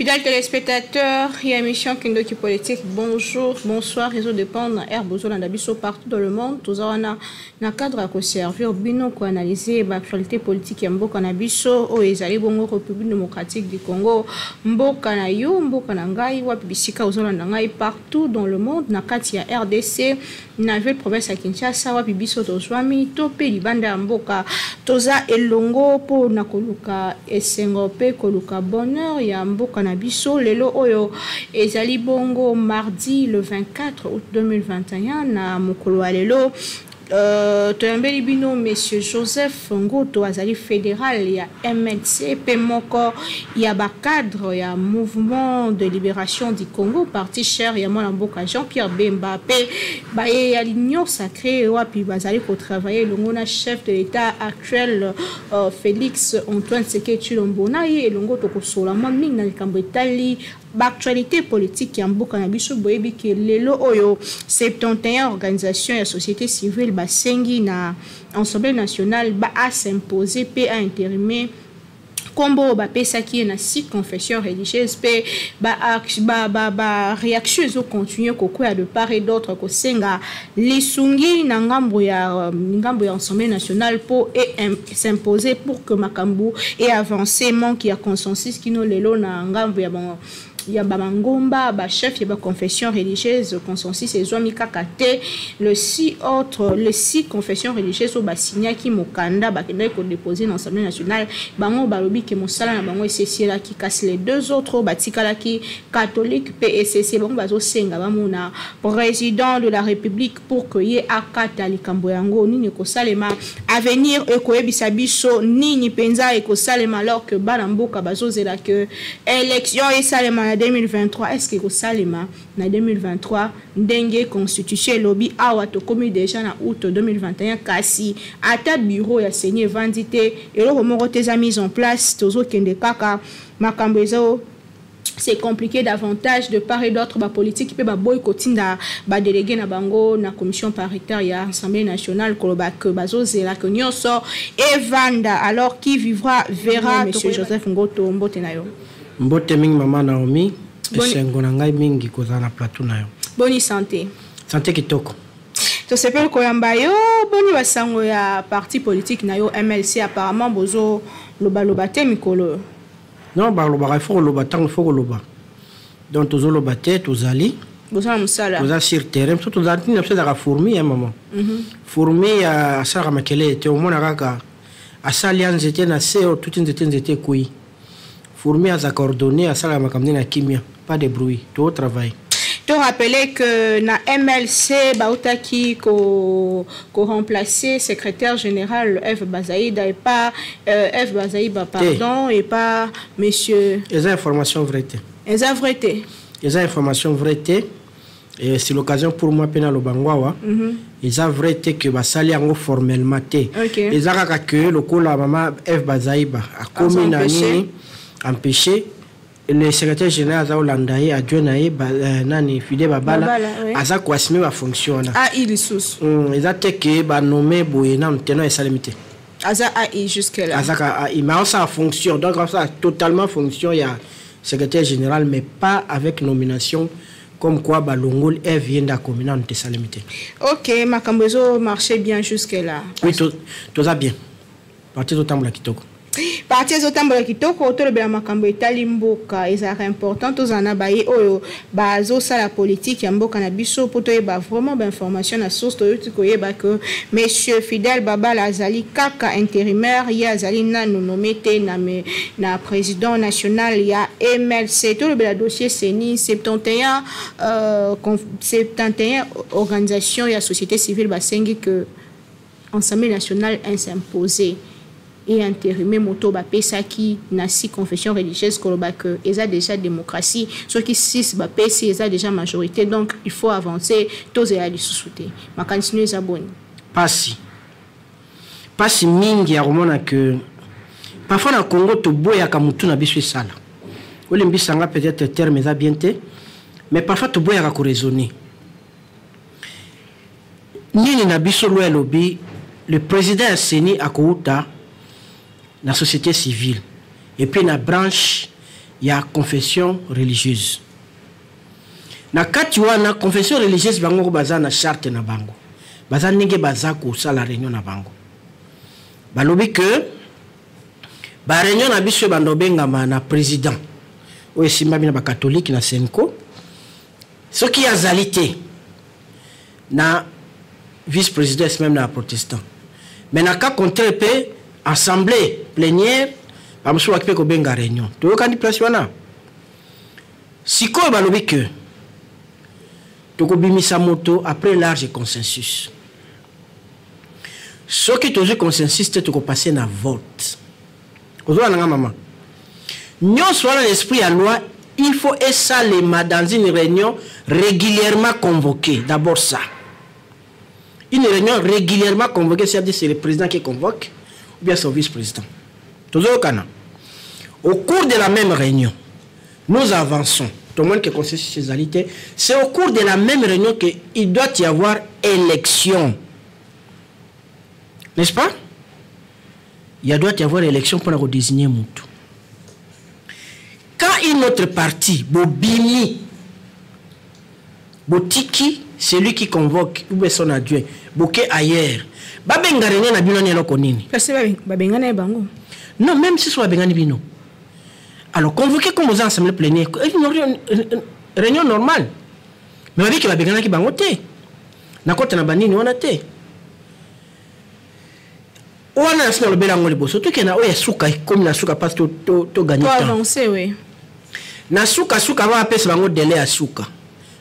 Fidèles téléspectateurs ya émission Kindoki Politique, bonjour, bonsoir, réseau de pendre, air bozolanda biso partout dans le monde, toza wana na cadre ya koservir bino koanalyse baactualité politique ya mboka na biso oyo ezali bongo République démocratique du Congo, mboka na yo, mboka na ngai, wapi bisika ozolanda ngai partout dans le monde, na kati ya RDC, na ville province ya Kinshasa, wapi biso tozwami to mpe libanda ya mboka, toza elongo mpo na koluka esengo mpe koluka bonheur ya mboka na biso. Lelo oyo ezali bongo mardi le 24 août 2021, na mokolo ya lelo toyambeli bino monsieur Joseph Ngoto, azali fédéral ya MLC mpe moko ya bacadre ya Mouvement de Libération du Congo, parti cher ya mwana mboka Jean-Pierre Bemba mpe baye ya l'Union sacrée, wapi bazali kotravailler elongo na chef de l'État actuel Félix Antoine Tshisekedi Tshilombo. Na ye elongo tokosola mwa mingi na likambo etali baactualité politique ya mboka na biso. Boyebi ke lelo oyo 71 organisation ya société civile basengi na Assemblée nationale ba as'impose mpe aintérimer nkombo oyo bapesaki ye na six confession religieuse, mpe baréaction ezocontinue kokwea de part et d'autre, kosenga lisungi na ngambo ya Assemblée nationale mpo s'imposer pour que makambo eavance. Manque ya consensus kino lelo na ngambo ya bango ya bamangomba, bachef ya baconfession religieuse, consensus ezwami kaka te. Le six autres, les six confessions religieuses oyo basignaki mokanda, bakendaki kodépose na Assemblée nationale, bango balobi ke mosala na bango esesielaki, kasi les deux autres oyo batikalaki, catholique mpe ECC, bango bazosenga bamona président de la République pour que ye akata likambo yango. Nini ekosalema, avenir ekoyebisa biso nini mpenza ekosalema, alors que bana mboka bazozela ke élection esalema na 2023. Est ce que ekosalema na 2023 ndenge constitution elobi? Awa tokomi déjà na août 2021, kasi ata bureau ya CENI evandi te, eloko moko te eza mise en place. Tozokende kaka, makambo ezo c'est compliqué davantage de part et d'autre. Bapolitique mpe baboyi kotinda badélégué na bango na commission paritaire ya Assemblée nationale, koloba ke bazozela ke nyonso evanda. Alors, qui vivra verra. Monsieur Joseph Ngoto, mbote na yo. Mbote mingi, mama Naomi. Esengo na ngai mingi kozala na plateau na yo. Boni santé? Santé kitoko. Tosepeli koyamba yo. Boni basango ya parti politique na yo MLC? Apparemment bozolobaloba te mikolo. Non, balobaka, il faut koloba ntango il faut koloba. Donc tozoloba te, tozali bozala mosala. Toza sur terrain. So tozala ntina biso ezalaka fourmi ya mama. Fourmi asalaka makelele te, omona kaka asali ya nzete na se oyo tuti nzete, nzete ekwei. Fourmi azalaka ordonné, asalaka makambo nde na kimia, pas de bruit, totravaille. To rappeler que na MLC bautaki ko ko remplacer secrétaire général Eve Bazaïda et pas Eve Bazaïba, pardon, et pas monsieur Eza information vrai te. Eza vrai te? Eza information vrai te, et c'est l'occasion pour moi mpe naloba ngo awa. Eza vrai te ke basali yango formellement te. Eza kaka ke lokola mama Eve Bazaiba akomi na nini, empêché, le secrétaire général aza kolanda ye, adjoint na ye nani, Fide Babala, Babala, oui. Aza koassume bafonction wana. AI lisusu. Eza te ke banome boye, nanu te, no, esalemi te. Aza AI jusque là. Aza ka AI, mais aosala fonction, donc aosala totalement fonction ya secrétaire général, mais pas avec nomination comme quoi balongoli Eve, ye nde akomi. Nanu te, esalemi te. Ok, makambo ezo marcher bien jusque là? Oui, toza bien, parti ezotambola kitoko. Parti ezotambola kitoko. Tolobela makambo etali mboka. Ezalaka important tozala na baye oyo bazosala politike ya mboka na biso mpo toyeba vraiment bainformation na source. Toyoti koyeba ke monsieur Fidèle Babala azali kaka intérimaire, ye azali nanu nommé te na président national ya MLC. Tolobela dossier CENI. 71, 71 organisation ya société civile basengi ke Assemblée nationale s'imposer et intérimer moto bapesaki na six confession religieuse, koloba ke eza déjà démocratie, soki six bapesi, eza déjà majorité, donc il faut avancer, tozela lisusu te. Makanisi no eza boni? Pasi, pasi mingi ya komona ke parfois na Congo toboyaka motu na biso esala. Olembisanga, peut-être terme eza bien te, mais parfois toboyaka koraisonner nini na biso. Loi elobi le président ya CENI akouta na société civile et puis na branche Ya confession religieuse. Na kati wana confession religieuse, bango baza na charte na bango, baza ndenge baza kosala réunion na bango. Balobi que baréunion na biso ebanda obengama na président oyo esimbami na bacatholique na CENCO. Soki azali te, na vice président même na protestant. Mais na cas contraire mpe, assemblée plénière, bamosusu baki mpe kobenga réunion. Toyokani place wana. Sikoyo balobi ke tokobimisa moto après large consensus. Soki tozwi consensus te, tokopase na vote. Ozwa nanga mama, nyonso wana, l'esprit ya loi, il faut esalema dans une réunion régulièrement convoquée. D'abord ça, une réunion régulièrement convoquée, c'est-à-dire c'est le président qui convoque ou bien son vice-président. Tozokana au cours de la même réunion, nous avançons. Tout le monde qui consensus ezali te, c'est au cours de la même réunion qu'il doit y avoir élection, n'est-ce pas? Il doit y avoir élection pour désigner mutu. Quand une autre partie, bobimi, botiki, celui qui convoque ou bien son adjoint, boke ailleurs, babenga réunion na bino ni eloko nini? Parce que babengana ye bango. Non, même si so babengani bino, alors convoquer comme aux assemblée plénière, une réunion normale. Mais babiki babenganaki bango te, nakota na banini wana te. Wana nasi nalobela yango liboso. Tokende na oyo ya suka, ekomi na suka parce togagner temps. Avance, oui. Na sukasuka, bapesa bango délai ya suka.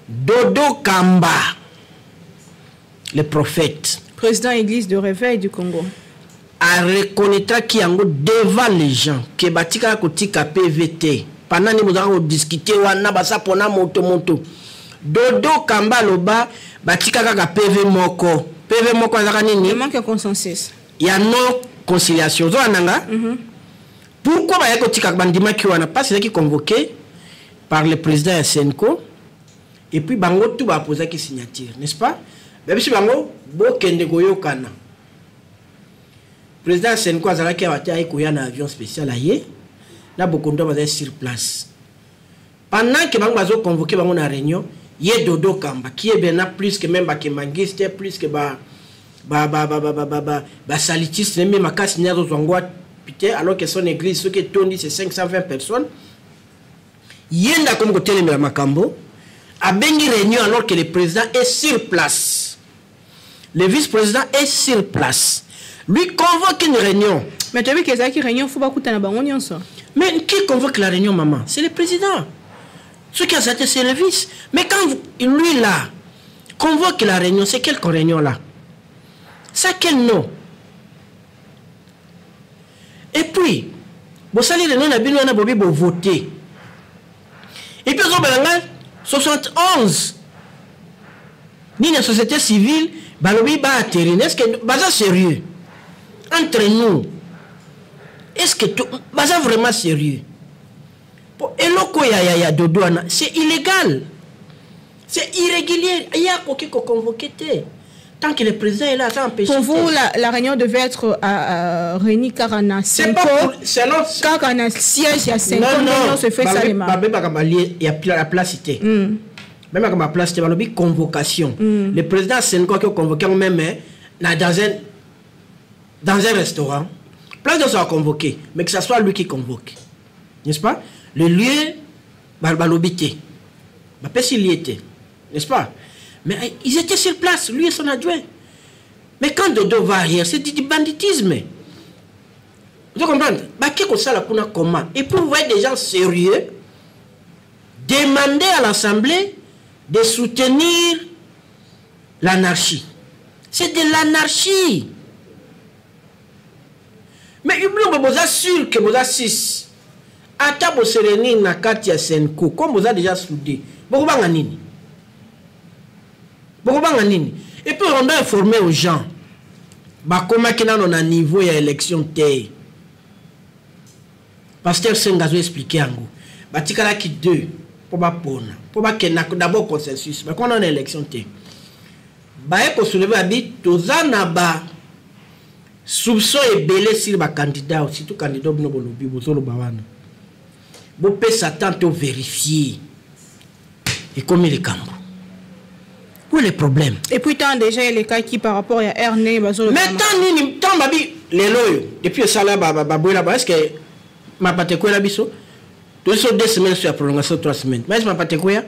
Dodo Kamba, le prophète, président Église de réveil du Congo, areconnaîtraki yango devant les gens ke batikaka kotika PV te. Pendant nde bozalaka kodiscuter wana, baza mpona moto moto. Dodo Kamba aloba batika kaka PV moko. PV moko azalaka nini? Le manque ya consensus. Ya non conciliation. Ozola nanga pourquoi bayaki kotika, bandimaki wana parce ezalaki convoqué par le président ya CENCO et puis bango tout baposaki signature, n'est-ce pas? Bayebisi bango bokende koyokana. Président ya CENCO azalaki awa te, aye koya na avion spécial, aye na bokondo, bazali sur place. Pendant que bango bazoconvoquer bango na réunion, ye Dodo Kamba, qui est bien plus que même bakemangiste, plus que ba ba ba ba ba ba ba ba basalutiste, neme makasi nde azozwa ngo te, alors que son église, soki etondi, c'est 520 personnes. Ye nde akomi kotelemela makambo, abengi réunion alors que le président est sur place, le vice-président est sur place. Lui convoque une réunion. Mais toyebi ke ezalaki réunion, faut bakutana bango nyonso. Mais qui convoque la réunion, maman? C'est le président. Ce qui a été, c'est le vice. Mais quand lui là convoque la réunion, c'est quelle réunion là? C'est quel nom? Et puis bosali réunion na bino wana, bobi bovote, et puis ozobala 71 nini ya société civile balobi baatterrir. Est ce que baza sérieux? Entre nous, est ce que baza vraiment sérieux? Po eloko ya Dodo wana, c'est illégal, c'est irrégulier. Ya akoki koconvoquer te. Tant que le président est là, ça empêche. Pour vous, la réunion devait être réunie car na C'est pas pour, selon car na siège ya 5. Non, non. Se fait salema. Babebaka balie ya la place te. Même ma place te, balobi convocation. Le président CENCO qui a convoqué même, hein, na dans un restaurant. Place de soit convoqué, mais que ça soit lui qui convoque. N'est-ce pas? Le lieu, balobi te. Bapesi lieu te. N'est-ce pas? Mais eh, ils étaient sur place, lui et son adjoint. Mais quand Dodo va arrière, c'est du banditisme. Vous comprenez? Bah, qu'est-ce que ça, là, comment? Et puis, vous voyez des gens sérieux demander à l'Assemblée de soutenir l'anarchie. C'est de l'anarchie. Mais Hublon, vous êtes sûr que vous êtes six. Ata bosereni na kati ya CENCO, comme vous avez déjà soudé. Bokobanga nini? Bokobanga nini? Et puis on doit informer aux gens. Bakomaki nano na niveau ya élection te. Pasteur Senga azo expliquer yango. Batikalaki deux po bapona, po bakenda d'abord consensus. Bakona na élection te. Baye kosoulever, abi toza na ba soupçon ebele sur bacandidat, surtout candidat bino bolobi bozoloba wana. Bopesa temps to vérifier. Ekomi likambo. Où est le problème? Et puis tant déjà elekaki par rapport à Erne bazolo. Mais tant nini tant babi lelo oyo depuis esala babwela ba est-ce que mapate kwela biso? Tozo 2 semaines sur la prolongation, 3 semaines. Mais est-ce mapate kwea?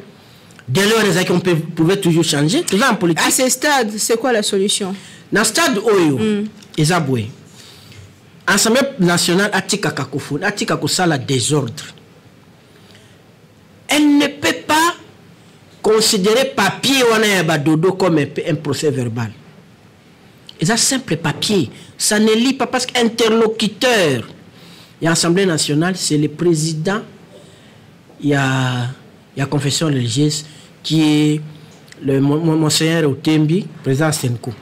Délai wana ezalaki, on pouvait toujours changer. Toza en politique. À ce stade, c'est quoi la solution? Na stade oyo, eza boye: Assemblée nationale atikaka kofuna, atika kosala désordre. Elle ne peut pas considérer papier wana ya badodo comme un procès verbal. Eza simple papier, ça ne lit pas, parce qu'interlocuteur ya Assemblée nationale, c'est le président ya confession religieuse, qui est le monseigneur Otembi, président Senko.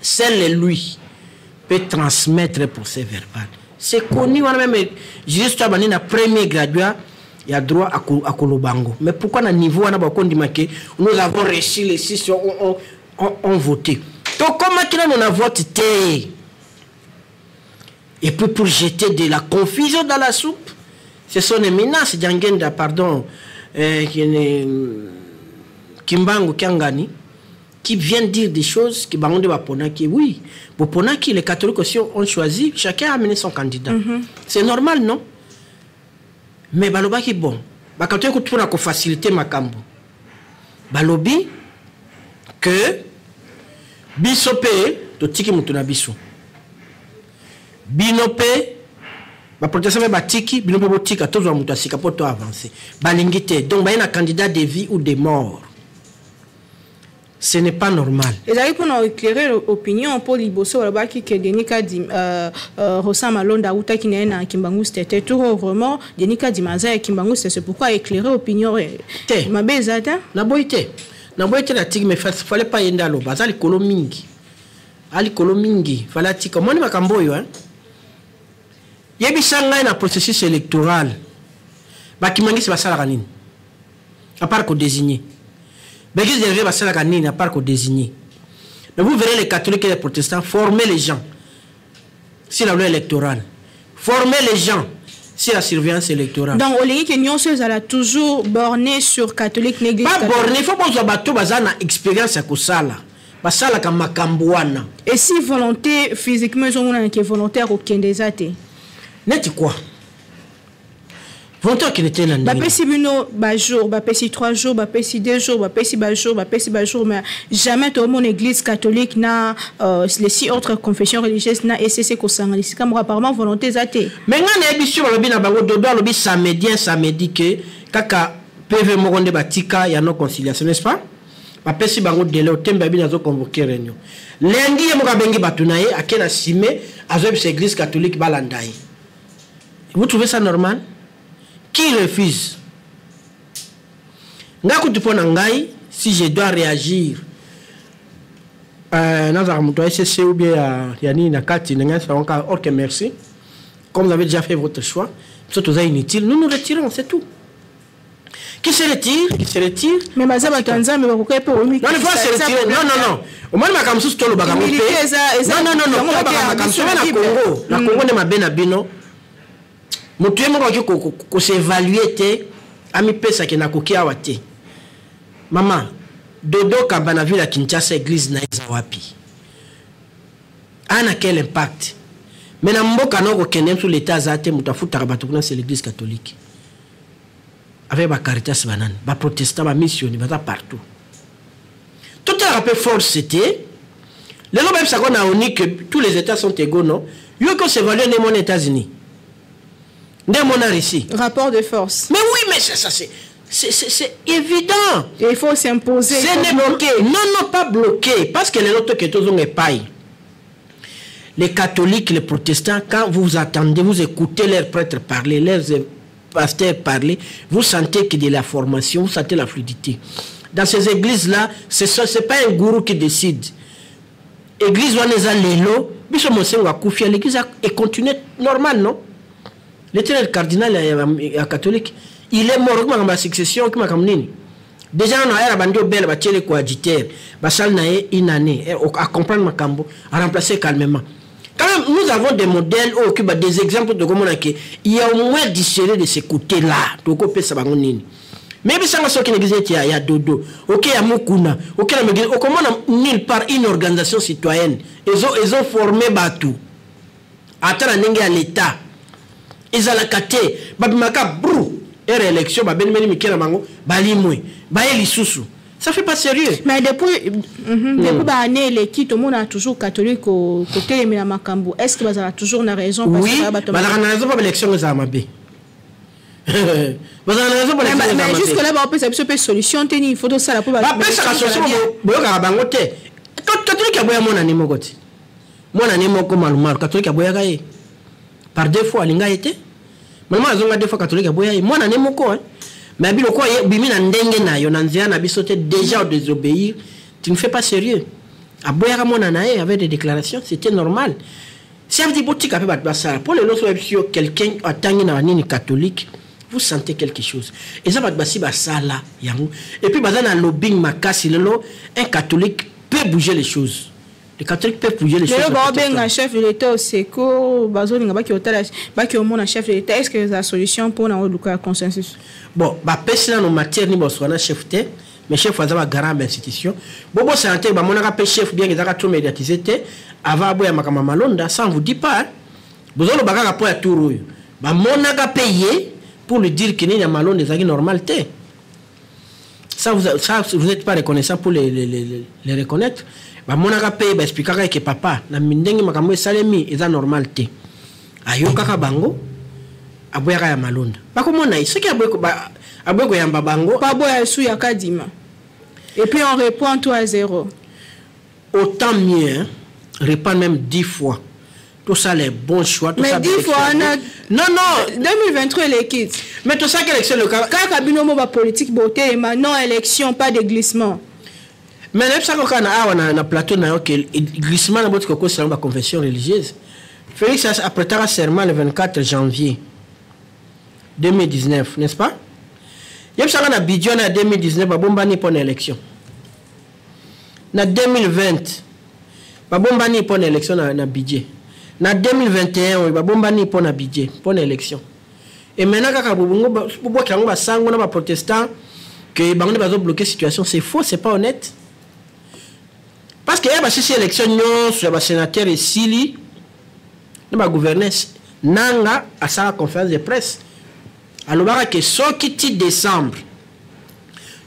Seul lui peut transmettre un procès verbal. C'est connu wana. Même juste abandi na premier graduat, il y a droit à kolobango. Mais pourquoi na niveau wana bakondima ke nous avons reçu les six, on voté? Tokomaki nano na vote te. Et puis, pour jeter de la confusion dans la soupe, c'est son éminence Diangenda, pardon, Kimbangu Kiangani, qui vient dire des choses qui, bango nde baponaki. Oui, boponaki, les catholiques aussi ont choisi, chacun a amené son candidat. C'est normal, non? Mais balobaki, bon, bacatholique mpona kofaciliter makambo, balobi que biso mpe totiki moto na biso, bino mpe baprotestant mpe batiki, bino mpe botika, tozwa moto ya sika mpo to avance. Balingi te. Donc baye na candidat de vie ou de mort. Ce n'est pas normal. Ezalaki mpona éclairer opinion, mpo liboso balobaki ke Denis Kadima, Ronsard Malonda awutaki na ye na Kimbanguiste te. Tour vraiment Denis Kadima aza ya Kimbanguiste, c'est pourquoi éclairer opinion. Te. Mabe eza te. Naboyi te, naboyi te, natiki, mais fallait pas ye nde aloba. Aza likolo mingi, alikolo mingi, fallait atika. Omoni makambo oyo, hein? Yebisa ngai, na processus électoral, bakimbanguiste basalaka nini à part kodésigner? Baéglise de réveil basalaka nini à part kodésigner? Mais vous verrez les catholiques et les protestants former les gens sur la loi électorale, former les gens sur la surveillance électorale. Donc olingi ke nyonso ezala toujours borné sur catholique na église Pas catholique. borné, il faut bozwa bato baza na expérience ya kosala, basalaka makambo wana. Et si volonté physiquement ezomonana ke volonté ya kokende eza te? Neti quoi? Volonté okende te na ndenge? Bapesi bino bajour, bapesi 3 jours, bapesi 2 jours, bapesi bajour, bapesi bajour, mais jamais tomona église catholique na les six autres confessions religieuses na ECC kosangana esika moko. Apparemment volonté eza te. Mais ngai nayebi so balobi na bango. Dodo alobi samedi, un samedi ke kaka PV moko nde batika ya non conciliation, n'est-ce pas? Bapesi bango délai. Otembe abi nazoconvoquer réunion lundi. Ye moko abengi bato na ye, ake na sime, azoyebisa église catholique balanda ye. Vous trouvez ça normal? Qui refuse? Ngai kutu, mpo na ngai, si je dois réagir, nazalaka moto ya ECC ou bien ya nini na kati na ngai sawanka. Ok, merci. Comme vous avez déjà fait votre choix, biso toza inutile, nous nous retirons, c'est tout. Qui se retire, qui se retire. Mais baza bato ya Nzambe, bakoki mpe. Non, il faut se retirer. Non, non, non, omoni makambo mosusu tolobaka ngo te. Non, non, non, non, tolobaka makambo soki na Congo, na Congo nde mabe na bino. Moto ye moko akoki kos'évaluer te, amipesaki nakoki awa te. Mama Dodo Kamba, na ville ya Kinshasa, église na ye eza wapi? Ana quel impact? Mais na mboka na okokende mosu, leta aza te, moto afutaka bato kuna, c'est l'église catholique avec bacaritas, banani, baprotestant, bamissioni baza partout. Totalaka mpe force te. Lelo bayebisaka na ONU que tous les états sont égaux. Non, yoki os'évalue nde mona États-Unis, nde mona Russie. Rapport de force. Mais oui, mais ça c'est évident. Et il faut s'imposer. Il faut bloquer. Non, non, pas bloquer, parce que lelo toke tozonga epai. Les catholiques, les protestants, quand vous attendez, vous écoutez leurs prêtres parler, leurs pasteurs parler, vous sentez qu'il y a de la formation, vous sentez la fluidité. Dans ces églises-là, ce n'est pas un gourou qui décide. Église wana eza lelo, biso Monsengwo akufi, l'église econtinue normal, non? L'éternel cardinal ya catholique, il est mort, makambo ya succession, makambo nini. Déjà na era bandi obele, batieli coadjuteur, basali na ye une année, acomprendre makambo, aremplacer calmement. Quand même, nous avons des modèles oyo ba des exemples tokomona ke il y a au moins du sérieux de ce côté là. Tokopesa bango nini? Mais yebisanga soki na église neti ya Dodo, oke ya Mukuna, oke na église, okomona nulle part une organisation citoyenne ezo former bato ata na ndenge ya l'État. Ezalaka te, babimaka brou ere élection, babenimeni mike na bango, balimwe baye lisusu. Ça fait pas sérieux. Mais depuis ba année eleki, tomona toujours catholique kotelemela makambo. Est ce que bazala toujours na raison? Parce oui, bazalaka na raison mpo baélection ezala mabe. Bazala na raison. Mais jusque là, bapesa biso mpe solution te. Nini faut tosala mpo bapesaka solution? Boyokaka bango te. Catholique aboya mwana ne moko te, mwana ne moko Malumalu. Catholique aboyaka ye par deux fois, alinga ye te. Malumalu azonga deux fois, catholique aboya ye, mwana ne moko. Mais biloko ye bimi na ndenge na yo, na nzela na biso te, déjà désobéir, tu ne fais pas sérieux. Aboyaka mwana na ye avec des déclarations, c'était normal. Ça veut dire botika mpe bato basala. Mpo lelo so oyebisi yo quelqu'un atangi na banini catholique, vous sentez quelque chose. Eza bato basi basala yango et puis baza na lobbying makasi. Lelo un catholique peut bouger les choses, les catholiques peuvent bouger les choses. Lelo baobenga chef de l'État au secours, bazolinga baki otala, baki omona chef de l'État. Est ce que eza solution mpona oluka ya consensus? Bon, bapesi nano matière nini basoka na chef te, mais chef aza bagarant ya bainstitution. Bobosana te, bamonaka mpe chef, bien ezaka trop médiatisé te, avant aboya makambo ya Malonda. Ça on vous dit pas, bozoloba kaka mpo ya tour oyo. Bamonaka mpe ye pour lui dire que nini ya Malonda ezalaki normal te. Ça, vous n'êtes pas reconnaissant pour les reconnaître. Bamonaka mpe, baexplikaka eke papa, na ndenge makambo esalemi eza normal te. Ayokaka bango, aboyaka ya Malonda. Bakomona ye soki aboyi koyamba bango. Baboya su ya Kadima et puis on reprend tout à zéro. Autant mieux, hein, reprendre même 10 fois, tout ça, les bons choix, tout mais ça. 10 fois wana? Non, non. 2023 eleki. Mais tout ça, élection le Kaka bino mo bapolitique botelema non élection, pas de glissement. Mais nayebisaka kaka na awa na plateau na yo ke glissement na boti kokosela yango baconfession religieuse. Félix aprêtaka serment le 24 janvier 2019, n'est-ce pas? Yebisaka na budget wana ya 2019, babombani mpo na élection. Na 2020, babombani mpo na élection na budget. Na 2021 oyo, babombani mpo na budget, mpo na élection. Et maintenant kaka bobwaki yango basango na baprotestant ke bango nde bazobloquer situation. C'est faux, c'est pas honnête, parce que ya basisi élection nyonso ya basénateur esili na bagouverneur. Nanga asala conférence de presse, alobaka ke soki ti décembre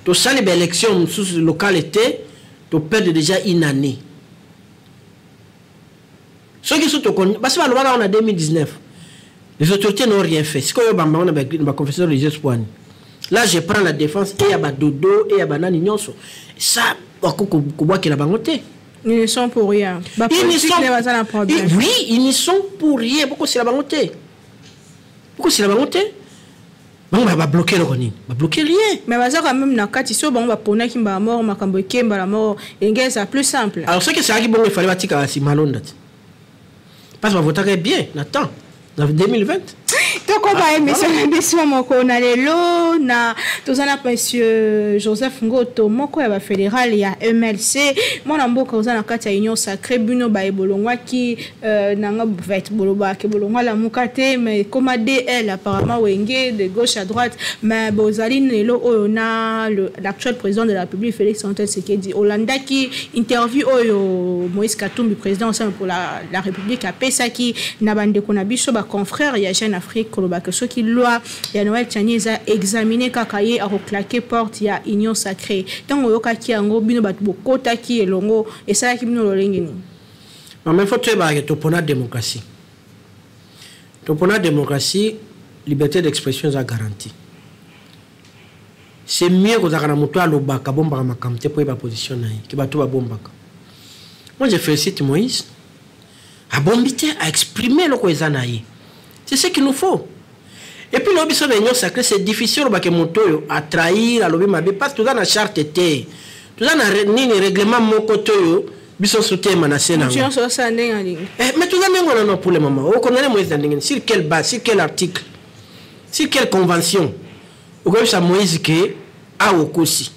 tosali baélection mosusu locale te, toperdre déjà une année. Soki so tokoni basi balobaka ngo na 2019, les autorités n'ont rien fait. Sikoyo bambango na baconfession religieuse poani. Là, je prends la défense e ya badodo e ya banani nyonso. Ça, kobwakela bango te. Ils ne sont pour rien. Ils ne sont baza na problème. Oui, ils ne sont pour rien. Bokosela bango te, bokosela bango te. Bango babloquer eloko nini? Babloquer rien. Mais baza quand même na kati. So bango baponaki mbala moko, makambo eke mbala moko, enge eza plus simple. Alors soki ezalaki bongo, efale batikaka nsima Malonda te, parce que bavotaka bien na temps na 2020. Tokoba émission na biso moko na lelo na toza na monsieur Joseph Ngoto, moko ya bafédéral ya MLC. Mwana mboka, oza na kati ya Union sacrée. Bino baye bolongwaki nanga vet, bolobaki bolongwa Lamuka te, mais koma DL apparemment, wenge de gauche à droite. Mais bozali lelo oyo na l'actuel président de la République, Félix Antoine Tshisekedi. Olandaki interview oyo Moïse Katumbi, président Ensemble pour la République, apesaki na bandeko na biso baconfrère ya Jeune Afrique, kolobaka soki loi ya Noël Tshiani eza examine kaka, ye akoclaquer porte ya Union sacrée. Ntango oyokaki yango, bino bato bokotaki elongo, esalaki bino lolenge nini? Mais faut toyebaka ke topona démocratie, topona démocratie, liberté d'expression eza garantie. C'est mieux kozalaka na moto alobaka, abombaka makambo te, po yeba position na ye ke bato babombaka. Moi, je félicite Moïse, abombi te, aexprime eloko eza na ye. C'est ce qu'il nous faut. Et puis lobi so na Union sacrée, c'est difficile olobake moto oyo atrahir, alobi mabe, parce que toza na charte te, toza na nini, règlement moko te oyo biso nyonso telema na se nango. Nyonso osala ndenge alingi. Mais toza ndenge wana non. Pour le moment, okondamner Moïse na ndenge nini? Sur quelle base? Sur quel article? Sur quelle convention okoyebisa Moïse ke awa okosi,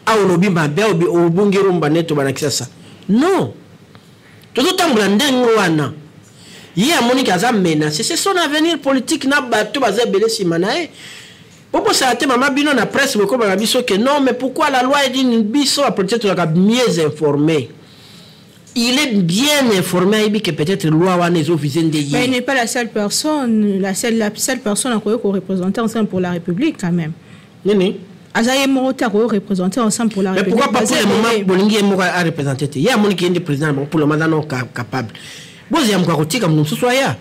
awa olobi mabe, awa obungi rumba nde tobana Kisasa? Non, tozotambola ndenge wana. Ye amoni ke aza menacé, c'est son avenir politique na bato baza ebele nsima na ye. Bobosala te, mama, bino na presse bokobaka biso ke non, mais pourquoi la loi edi? Biso bapoliticien tozalaka mieux informé. Il est bien informé, ayebi ke peut-être loi wana ezovise nde ye. Mais il n'est pas la seule personne, la seule personne akoki koreprésenter Ensemble pour la République quand même. Nini? Aza ye moko te akoki représenter Ensemble pour la Mais République. pourquoi pas? Pour le moment, bolingi ye moko areprésente te. Ye amoni ke ye nde président na bango pour le moment, aza no capable. Bozela moko akotika, moto mosusu aya.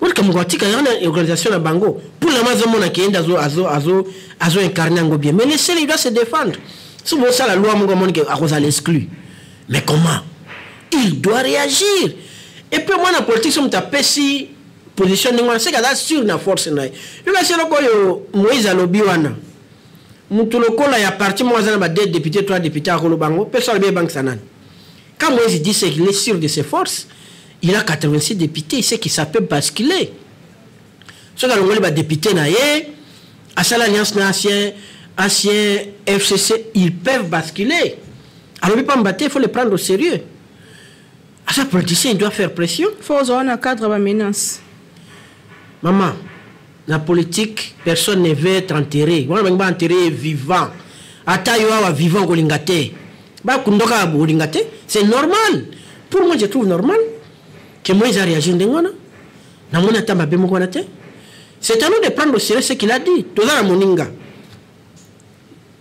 Olika moko atika yango na organisation na bango. Pour le moment, azomona ke ye nde azo incarne yango bien, mais laissez, il doit se défendre. So bosala loi moko, amoni ke akozala exclu, mais comment il doit réagir? Et puis mwana politique, so moto apesi position ndenge wana, seke aza sûr na force na ye. Yo kasi eloko oyo Moïse alobi wana, mutu lokola ya parti moko aza na ba deux députés, trois députés, akoloba yango mpe so alobi, ebangisa nani? Quand Moïse dit, c'est qu'il est sûr de ses forces. Il a 86 députés, c'est que ça peut basculer. Soki alongoli badéputé na ye, asala alliance na ancien FCC, ils peuvent basculer. Alobi pamba te, il faut le prendre au sérieux. Asa politicien, il doit faire pression. Faut ozala na cadre bamenace. Maman, la politique, personne ne veut être enterré. Wana bangi baenterré vivant. Ata yo awa vivant, kolinga te. Bakundoka kolinga te. C'est normal. Pour moi, je trouve normal que Moïse a réagi ndenge wana. Namoni ata mabe moko wana te. C'est à nous de prendre au sérieux ce qu'il a dit. Toza na moninga.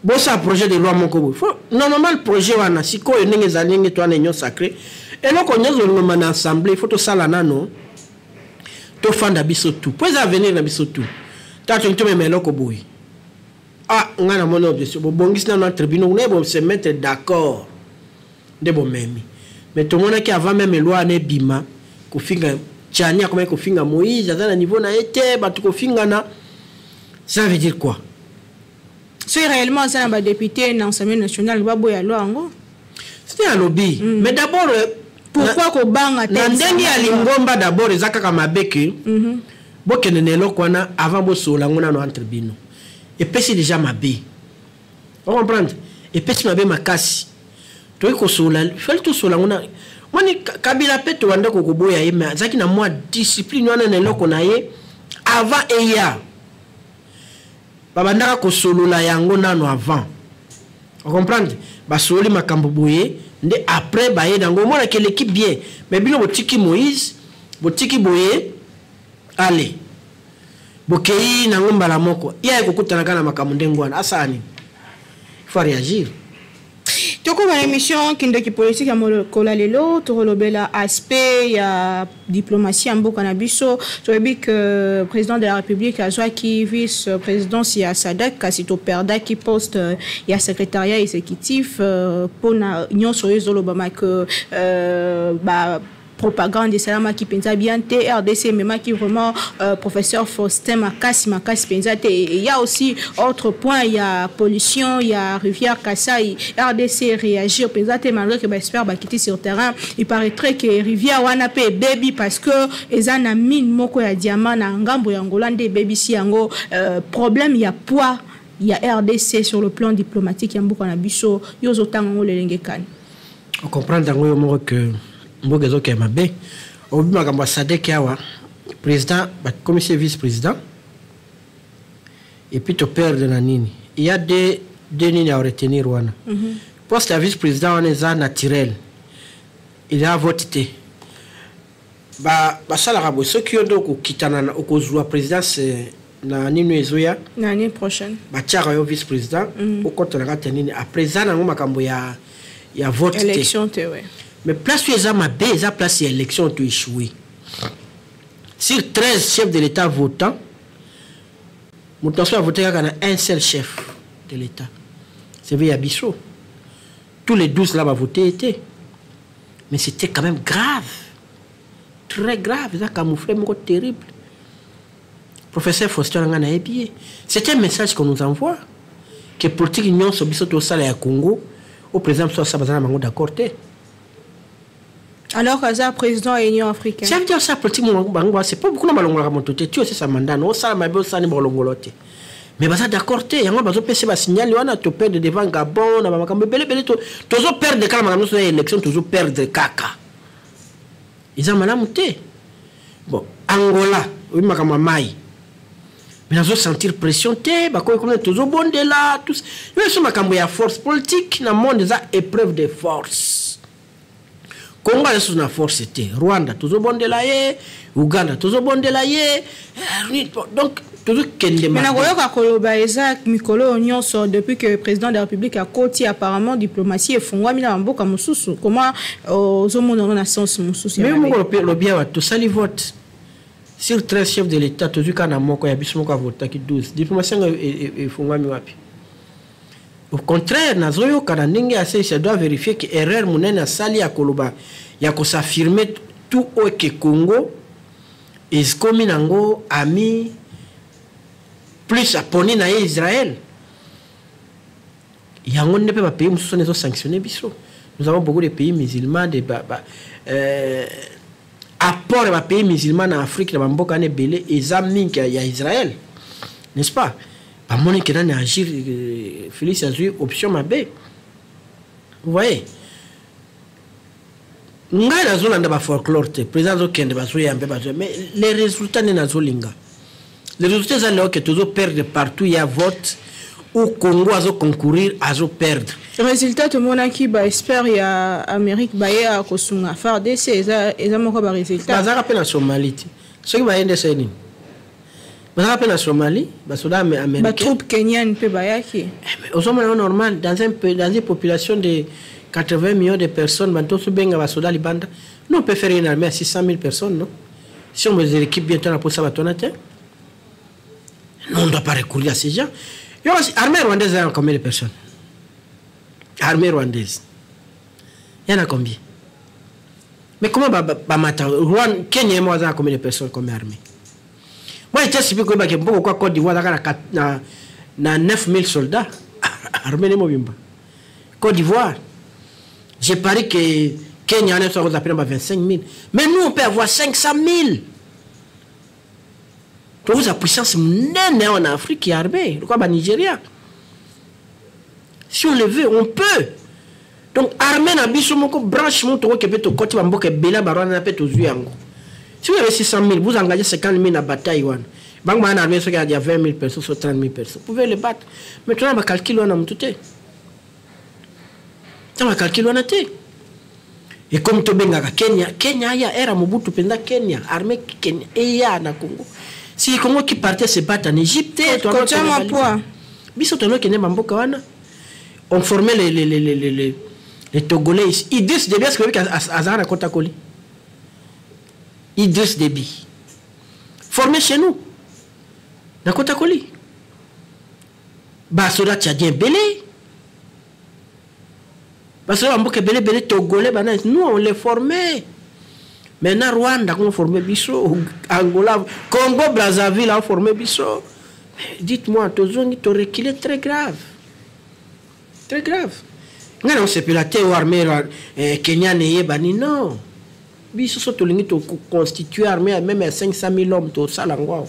Bosala projet de loi moko boye. Faut normalement le projet wana sikoyo ndenge ezali, ndenge to wana union sacrée. Eloko nyonso olongoma na assemblée, il faut tosala nano. Tofanda biso tout po eza avenir na biso tout. Tala, tongi tomema eloko boye. Ah, ngai namoni objection. Bobongisi nano entre bino kuna, bo se mettre d'accord nde bomemi. Mais tomonaki avant même loi wana ebima, kofinga, Tiani akomaki kofinga Moïse, aza na niveau na ye te, bato kofingana. Ça veut dire quoi? Soki réellement aza na badéputé na Assemblée nationale, baboya loi yango. C'était alobi. Mais d'abord Pourquoi kobanga te? Na ndenge ya lingomba, d'abord eza kaka mabe ke bokende na eloko wana avant bosolola yango nano entre bino. Epesi déjà mabe, ocomprendre? Epesi mabe makasi. Toyei kosolola, fali tosolola yango na moni. Kabila mpe tobanda kokoboya ye, mais azalaki na mwa discipline wana na eloko na ye. Avant eya, babandaka kosolola yango nano avant, ocomprendre? Basololi makambo boye nde après baye nango, omonaki eleki bien. Mais bino botiki Moïse, botiki boye, ale bokei nango mbala moko. Ye aye kokutana kaka na makambo ndenge wana, asala nini? Il faut réagir. Tokóma na émission Kindoki Politique ya mokolo ya lelo. Tokolobela aspect ya diplomatie ya mboka na biso. Toyebi ke président de la République azwaki vice présidence ya SADC, kasi toperdaki poste ya secrétariat exécutif mpona nyonso oyo ezolobama ke ba propagande esalamaki mpenza bien te. RDC ememaki vraiment professeur Faustin makasi makasi mpenza te. Il y a aussi autre point ya pollution ya rivière Kasai. RDC réagir mpenza te malgré que baexpert bakiti sur terrain. Il paraîtrait que rivière wana mpe ebebi parce que eza na mine moko ya diamant na ngambo ya Angola nde ebebisi yango. Problème ya poids ya RDC sur le plan diplomatique ya mboka na biso, yo ozotanga yango lelenge kani? Ocomprendre yango yo moko ke mboka ezokende mabe. Obi makambo ya SADC awa, président bakomisi vice président et puis toperdre na nini. Il y a deux nini ya retenir wana. Poste ya vice président wana eza naturel, eza vote te. Basalaka boye: soki yo nde okokitana, okozwa présidence na nini ezoya. Na année prochaine. Batiaka yo vice président, okɔta na kati ya nini. Après, eza nango makambo ya vote te. Élection te, ouais. Mais place oyo eza mabe, eza place ya élection. To échoué sur 13 chefs de l'État votant. Moto nyonso avote kaka na un seul chef de l'État, c'est vrai ya biso. Tous les 12 là bavote ete, mais c'était quand même grave, très grave. Eza camouflé moko terrible. Professeur Faustin nga nayebi ye. C'est un message qu'on nous envoie que politique nyonso biso tosala ya Congo, au président biso asala, baza na bango d'accord te. Alors aza président ya Union africaine. Ça veut dire ça, politique bango, c'est pas beaucoup na balongolaka moto te. Ti osesa mandat na osala mabe, osala balongolo te, mais baza d'accord te. Yango bazopesa basignal wana. Toperdre devant Gabon na bamakambo ebelebele. Tozoperdre kaka makambo nyonso ya élection, tozoperdre kaka. Eza malamu te. Bon, Angola, oyebi makambo ya mai, mais nazo sentir pression te. Bakomi kuna, tozobondela tous nyonso. Makambo ya force politique na monde eza épreuve de force. Congo aza susu na force te. Rwanda tozobondela ye, Uganda tozobondela ye, donc tozokende. Mais nakoyoka koloba eza mikolo oyo nyonso, depuis que président de la République akoti, apparemment diplomatie efungwami na bamboka mosusu. Comment ozomona yango na sens mosusu? Mais moko lobi awa, tosali vote sur 13 chefs de l'État, tozwi kaka na moko ya biso moko avotaki 12. Diplomatie yango efungwami wapi? Au contraire, nazoyoka na ndenge ya ça doit vérifier que erreur monene asali ya koloba, ya kos'affirmer tout oyo ke Congo ekomi nango ami, plus aponi na ye Israël. Yango nde mpe bapays mosusu wana ezosanctionne biso. Nous avons beaucoup de pays musulmans, de ba apport ya bapays musulmans na Afrique, na bamboka wana ebele eza mingi ya Israël, n'est-ce pas? Bamoni ke nani agir, Félix azwi option mabe. Vous voyez, ngai nazolanda bafolklore te. Président azokende, bazoya mpe bazoya, mais les résultats nde nazolinga. Les résultats eza lelo ke tozoperdre partout ya vote où Congo azoconcourir, azoperdre. Résultat, tomonaki baexpert ya Amérique baye kosunga FARDC, eza moko barésultat. Bazalaka mpe na Somalie te. Soki baye nde esali nini? Bazalaka mpe na Somalie, basoda américain. Batroupe kenyane mpe bayaki. Ozomona yango normal dans une population de 80 millions de personnes, bato tobenga basoda libanda? Nous, on peut faire une armée à 600 000 personnes, non? Si on les équipe bien, tona posa bato wana te. Nous, on ne doit pas recourir à ces gens. Yo, armée rwandaise, il y a combien de personnes? Armée rwandaise, il y en a combien? Mais comment bamata Rwanda, Kenya mo aza combien de personnes comme armée? Moi, j'étais surpris koyeba ke mboko kwa Côte d'Ivoire azaka na 9000 soldats, armée ne mobimba Côte d'Ivoire. J'ai parie que Kenya wana so akozala pena ba 25 000, mais nous, on peut avoir 500 000. Tokoza puissance monene awa na Afrique ya armée lokola Banigeria. Si on le veut, on peut. Donc armée na biso moko, branche moko, tokoke mpe tokoti bamboka ebele ya Barwanda mpe tozwi yango. Si vous avez 600 000, vous engagez 50 000 na bataille wana, bango baa na armée soki ya 20 000 personnes, so 30 000 personnes, vous pouvez les battre. Mais tona bacalcul wana motu te, ta bacalcul wana te. Ekomi tobengaka Kenya. Kenya aya era Mobutu mpenza. Kenya, armée Kenya eya na Congo. Si Congo qui partait se battre en Égypte, Kotiama poids. Biso tonokende bamboka wana, on formait les Togolais ici. Idriss Déby, est-ce que azala na kota koli? Idriss Déby formé chez nous na kota koli. Basoda tchadien ebele, basoda bamboka ebele ebele, Togolais bana, nous, on les formait. Maintenant Rwanda on formé biso, Angola, Congo Brazzaville a formé biso. Dites-moi, tozongi, toreculer, très grave, très grave. Ngai naosepela te o armée kenyane eyebani. Non, biso so tolingi toconstitue armée même ya 500 000 hommes, tosala yango awa.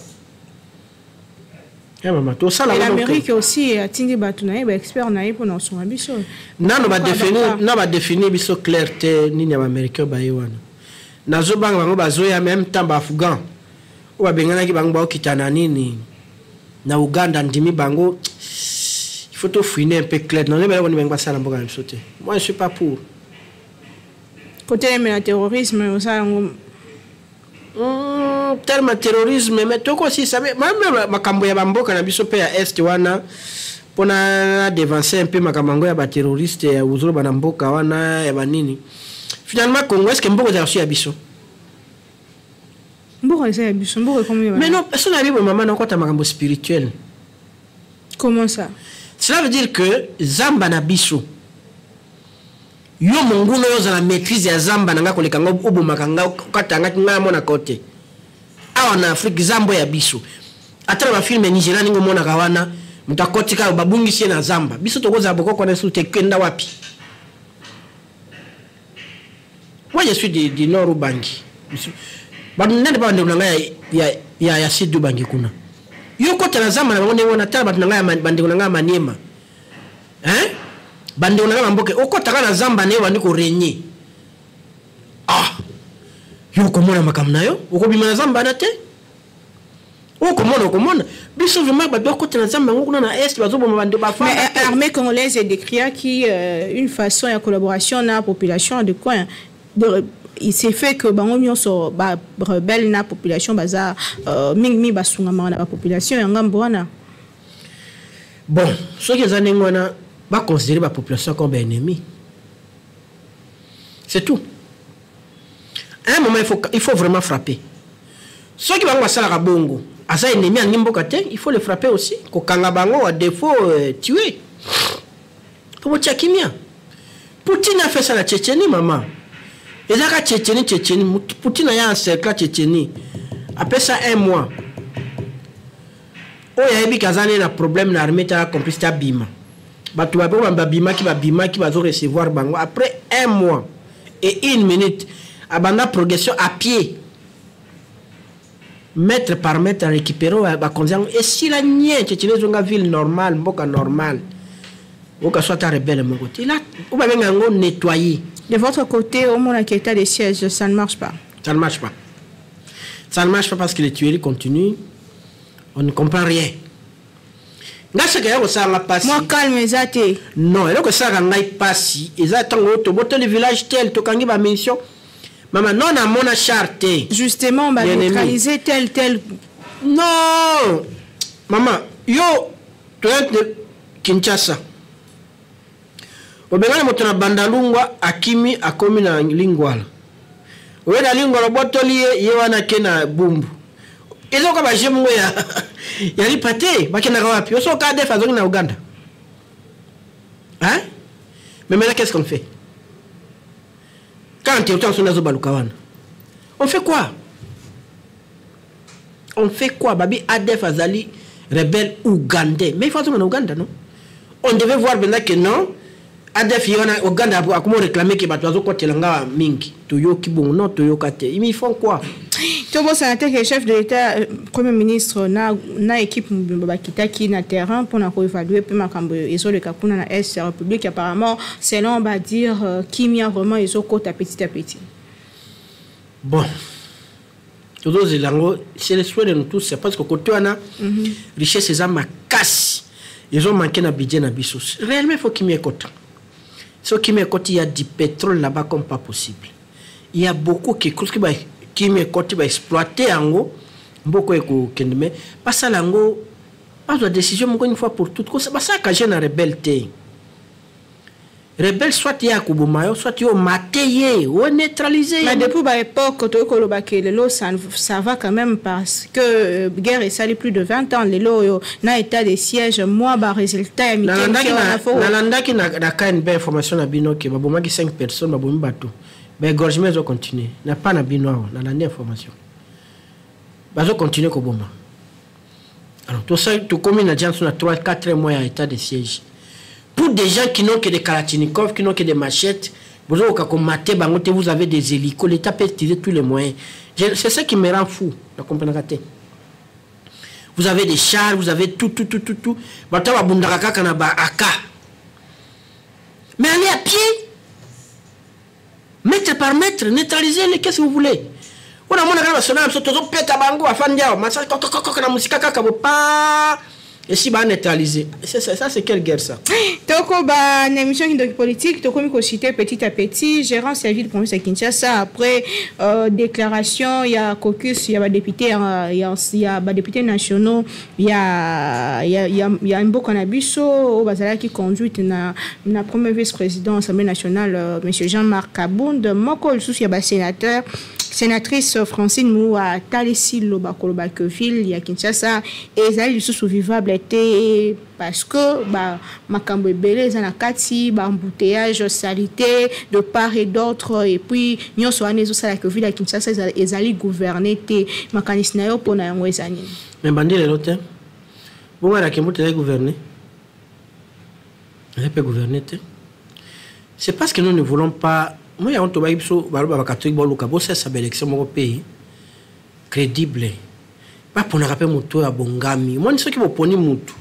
Eh, mama, tosala Et l'Amérique aussi atindi bato na ye, baexpert na ye mpona kosunga biso. Nano badéfinir, na badéfinir biso clair te nini ya baaméricain baye wana. Nazobanga bango bazoya même temps, baafghan oyo babenganaki bango baokita na nini na Uganda, ndimi bango. Il faut tofouiner un peu clair. Nazoyeba eloko nini bango basala mboka na biso te. Moi, je suis pas pour. Kotelemela terrorisme, osala yango. Terme terrorisme, mais tokosisa même makambo ya bamboka na biso mpe ya Est wana, mpona devancer un peu makambo yango ya baterroriste ya ozoloba na mboka wana ya banini. Finalement, Congo, est ce que mboka ezala so ya biso? Mboka eza ya biso, mboka ekomi. Mais non, so na bibo, mama, nakota makambo spirituel. Comment ça? Cela veut dire que zamba na biso, yo monguna oyo ozala maîtrise ya zamba na nga koleka nga, obomaka nga, okatangaki ngai, amonaka te. Awa na Afrique, zamba ya biso, ata na bafilm ya Nigeria ndenge omonaka wana, moto akoti kaka, babungisi ye na zamba. Biso tokozala bokoko wana susu te. Kenda wapi? Moi, je suis du Nord Ubangi. Nani ba bandeko na ngai ya Sud Ubangi kuna, yo kota na zamba na bango ndenge wana. Tala bato na ngai, bandeko na ngai ya Maniema, hein? Bandeko na ngai bamboke, okotaka na zamba na ye, bandi korégner. Ah, Yo okomona makambo na yo, okobima na zamba wana te. Okomona, okomona. Biso vraiment bato bakota na zamba yango kuna na est, bazoboma bande bafanda. Mais armée congolaise décriaki une façon ya collaboration na population de coin. De, il s'est fait que bango nyonso ba rebelle na population baza mingi mingi basungamaka na ba population ya ngambo wana. Bon, soki eza ndenge wana, baconsidérer ba population comme ba ennemi. C'est tout. À un moment, il faut vraiment frapper. Soki bango basalaka bongo, aza ennemi alingi mboka te, il faut le frapper aussi. Kokanga bango à défaut tuer. Po botia kimia. Poutine a fait ça na Tchétchénie, maman. Ezalaka Tchétchénie, Tchétchénie. Poutine aya encercler Tchétchénie. Après ça, un mois. Oyo ayebi ke aza nde na problème na armée, tala complice ta bima. Bato babe babimaki, babimaki, bazo recevoir bango. Après un mois et une minute, abanda progression à pied. Mètre par mètre, à récupérer bakonzi yango. Esila nye, Tchétchénie ezonga ville normale, mboka normale. Oka soit ata rebelle moko te. Là, oyo babenga yango nettoyer. De votre côté, au moins, état de siège, ça ne marche pas. Ça ne marche pas. Ça ne marche pas parce que les tueries continuent. On ne comprend rien. Nga soki ya kosala pasi. Moi calme eza te. Non, eloko esalaka ngai pasi eza ntango oyo tobotoli village tel, tokangi bamission. Mama, non, namona char te. Justement, ba Bien-aimé. neutraliser tel tel. Non, mama, yo toya de Kinshasa. Obengani moto na Bandalungwa, akimi akomi na Lingwala. Oye na Lingwala, obotoli ye, ye wana ake na Bumbu. Ezoka ba jeu moko ya lipa te, bakendaka wapi? Osoka ADF azongi na Uganda. Hein? Mais maintenant, qu'est-ce qu'on fait? Quand territoire national azobaluka wana, on fait quoi? On fait quoi? Babi ADF azali rebelle ougandais. Mais il faut azonga na Uganda, non? On devait voir maintenant que non, ADF ye wana Uganda akomo réclamer que bato bazokotela nga mingi. Toyoki bongo, non, toyoka te. Mais ils font quoi? Tobosana te que chef de l'État, premier ministre na équipe mobimba bakitaki na terrain mpona koévaluer mpe makambo ezoleka kuna na est ya République. Apparemment, selon badire, kimia vraiment ezokota petit à petit. Bon, tozozela yango, c'est le souhait de nous tous, c'est parce que côté wana richesse eza makasi, ezomanke na budget na biso. Réellement, il faut kimia ekota. Soki kimia ekoti, il y a du pétrole là-bas comme pas possible. Il y a beaucoup qui soki ba kimia ekoti, baexploite yango, mboka ekokende. Mais basala yango, bazwa décision moko une fois pour toutes. Basalaka jeune na rebelle te. Rebelle, soit ye akoboma yo, soit yo mate ye, oneutraliser ye. Mais depuis baépoque toyoki kolobaka lelo, ça va quand même, parce que guerre esali plus de 20 ans. Lelo oyo na état de siège, mwa barésultat ya mike mike wana Nalandaki na KNB information na bino ke babomaki 5 personnes, babomi bato, baégorgement ezocontinue na pa na bino awa. Nalandi information, bazocontinue koboma. Alors tosali, tokomi na janso na 3 4 mois ya état de siège pour des gens qui n'ont que des kalachnikov, qui n'ont que des machettes. Bozokoka komate bango te. Vous avez des hélicos, l'État peut utiliser tous les moyens. C'est ça qui me rend fou, na comprenaka te. Vous avez des chars, vous avez tout, tout, tout, tout, tout. Bato babundaka kaka na ba AK, mais allez à pied, mètre par mètre, neutralisez les. Qu'est-ce que vous voulez? Wana mona kaka basoda na biso, tozopeta bango, bafandi awa, masasi kokokoko na mosika kaka bopa, esi baneutraliser. Ça, c'est quelle guerre, ça? Tokoba na émission Kindoki Politique, tokomi kociter petit à petit gérance ya ville province ya Kinshasa après déclaration ya caucus ya badéputé ya badéputé nationaux ya mboka na biso oyo bazalaki conduite na premier vice-président Assemblée nationale, monsieur Jean-Marc Kabund. Moko lisusu ya basénateur, sénatrice Francine Mou, atalisi loba koloba ke ville ya Kinshasa ezali lisusu vivable te, parce que ba makambo ebele eza na kati, ba embouteillage, salité de part et d'autre, et puis nyonso wana ezosala ke ville ya Kinshasa ezali gouverné te. Makanisi na yo mpona yango eza nini? Mais bandi lelo te. Bongo na Kimbuta ezali gouverné, ezali mpe gouverné te. C'est parce que nous ne voulons pas. Moi, yango tobaki biso, baloba bacatholique, boluka bosalisa baélection moko mpe crédible, baponaka mpe motu oyo abongami. Omoni, soki boponi mutu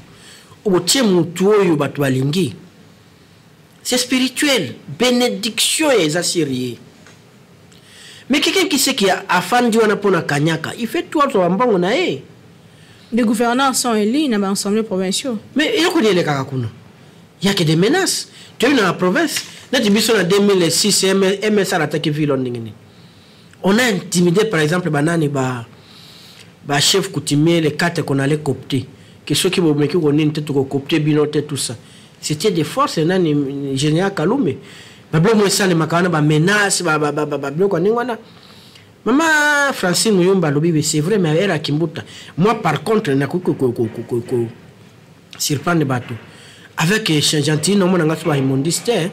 oyo, botie mutu oyo bato balingi, c'est spirituel, bénédiction eza sur ye. Mais quelqu'un qui sait qui afandi wana mpona kanyaka, il fait tout azwa mbongo na ye. Des gouverneurs sont élus na baassemblée provinciaux. Mais eloko nini elekaka kuna? Ya que des menaces. Toyebi na baprovince neti biso na 2006, MS alataki ville ndenge nini. On a intimidé par exemple banani, ba chef coutumier, les quatre qu'on allait coopter, que soki bomeki konini te, tokocoopter bino te. Tout ça, c'était des forces. Nani, général Kalume, babiloko mo esalemaka wana, bamenace, babiloko ya ndenge wana. Mama Francine Muyumba alobi, c'est vrai, mais ere akimbuta. Moi par contre, nakoki surprendre bato avec Gentiny, omona nga so baimmondices te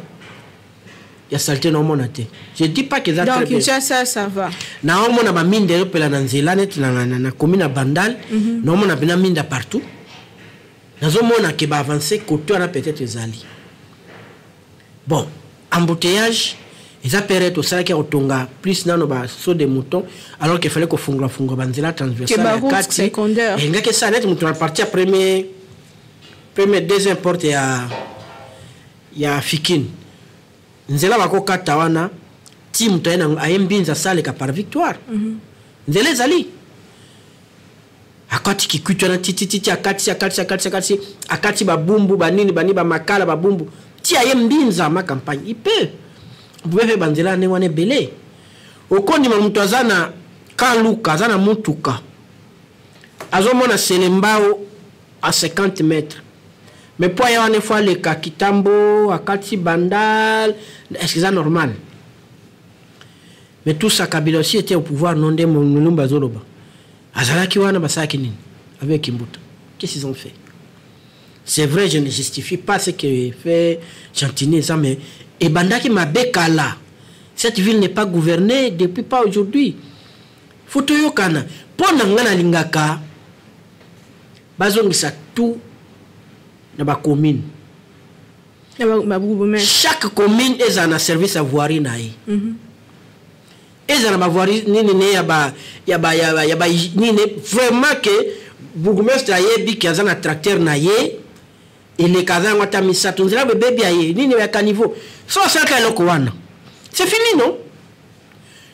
ya saleté, naomona te. Je dis pas que eza Donc Kinshasa, ça va? Naomona baminda ezopela na nzela neti na commune ya Bandal. Naomona mpena minda partout, nazomona ke baavance côté wana. Peut-être ezali bon embouteillage eza pere tosalaki ya kotonga plus nano basaut de mouton, alors qu'il fallait kofungola-fungola banzela transversale ya kati. Elingaki esala neti moto na partie ya premier, deuxième porte ya Fikine, nzela bakokata wana ti moto aye aye Mbinza, asaleka par Victoire. Nzela ezali, akati Kikwit wana titititi, akati, akati, akati, akati, akati Babumbu, banini banini, Bamakala, Babumbu, ti aye Mbinza ma campagne. Il peut pouvait faire banzela ndenge wana ebele. Okondima moto aza na Kaluka, aza na mutuka, azomona Selembao à 50 mètres, mais po aya wana efo aleka Kitambo, akati Bandal. Est ce que eza normal? Mais tout ça, Kabila aussi était au pouvoir, non? Nde Mulumba azoloba, azalaki wana, basalaki nini avec Kimbuta? Qu'est-ce qu'ils ont fait? C'est vrai, je ne justifie pas ce que fait Gentiny eza, mais ebandaki mabe kala. Cette ville n'est pas gouvernée depuis pas aujourd'hui. Faut toyokana. Mpo na ngai, nalingaka bazongisa tout na bacommune. Chaque commune ezala na service ya voirie na ye. Ezala na bavoirie nini ne ya ba nini, vraiment ke bourgmestre ayebi ke aza na tracteur na ye, eleka, aza yango ata misato, nzela bebebi ya ye nini ya caniveau. So asalaka eloko wana, c'est fini, non?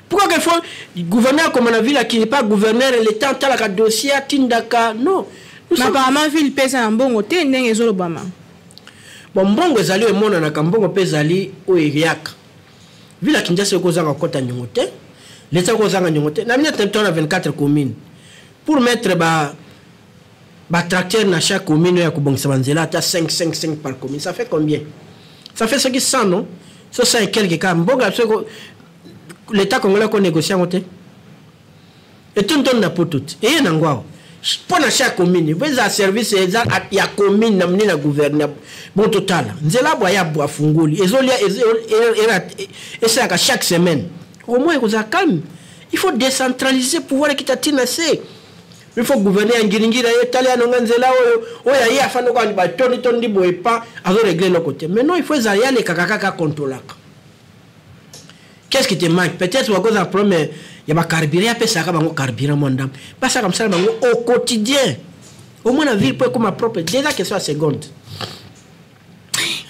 Pourquoi qu'il faut gouverneur comme na ville qui n'est pas gouverneur, l'état atalaka dossier, atindaka? Non. Mais apparemment ville mpe eza na mbongo te ndenge ezolobama. Bon, mbongo ezali oyo emonanaka, mbongo mpe ezali oyo eyaka. Ville ya Kinshasa ekozanga kokɔta niongo te, leta ekozanga niongo te. Na minute to na 24 communes, pour mettre ba batracteur na chaque commune oyo ya kobongisa banzela, ata 5 5 5 par commune, ça fait combien? Ça fait soki 100, non? So 100 et quelque cas. Mbongo ya biso, l'état congolais akonégocie yango te. Etontondi na poto te, eye nango awa mpo na chaque commune eza service eza ya commune na monene na gouverneur. Bon, totala nzela bwa ya bwa fungoli ezolia, esalaka chaque semaine, au moins ekozala calme. Il faut décentraliser pouvoir ekita ntina se. Il faut gouverneur ya Ngiringiri aye tali anonga nzela oyo, oyo aye afandi kwa batondi tondi boye pa azoregle eloko te. Mais non, il faut ezala ye alekaka kaka kontrolaka. Qu'est-ce qui te manque? Peut-être wakoza problème ya bacarburant, apesaka bango carburant mwa ndambo, basalaka mosala bango au quotidien. Au moins na ville mpo ekoma propre, déjà question ya seconde.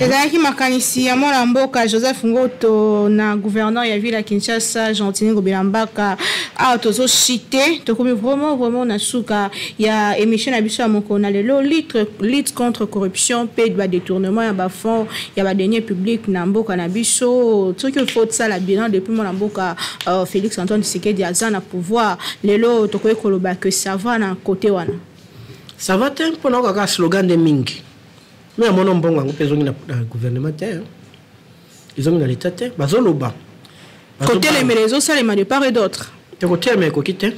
Ezalaki makanisi ya mwana mboka Joseph Ngoto na gouverneur ya ville ya Kinshasa, Gentiny Ngobila Mbaka. Awa tozochite, tokomi vraiment vraiment na suka ya émission na biso ya mokolo na lelo, lutte contre corruption mpe badétournement ya bafonds ya badeniers publics na mboka na biso. Soki faut tosala bilan depuis mwana mboka Félix Antoine Tshisekedi aza na pouvoir lelo, tokoki koloba que ça va na côté wana? Ça va te, mpona kaka slogan nde mingi. Me amona mbongo yango mpe ezongi na gouvernement te, ezongi na leta te, bazoloba. Kotelemela ezosalema de part et d'autre. Te, kotelemela ekoki te.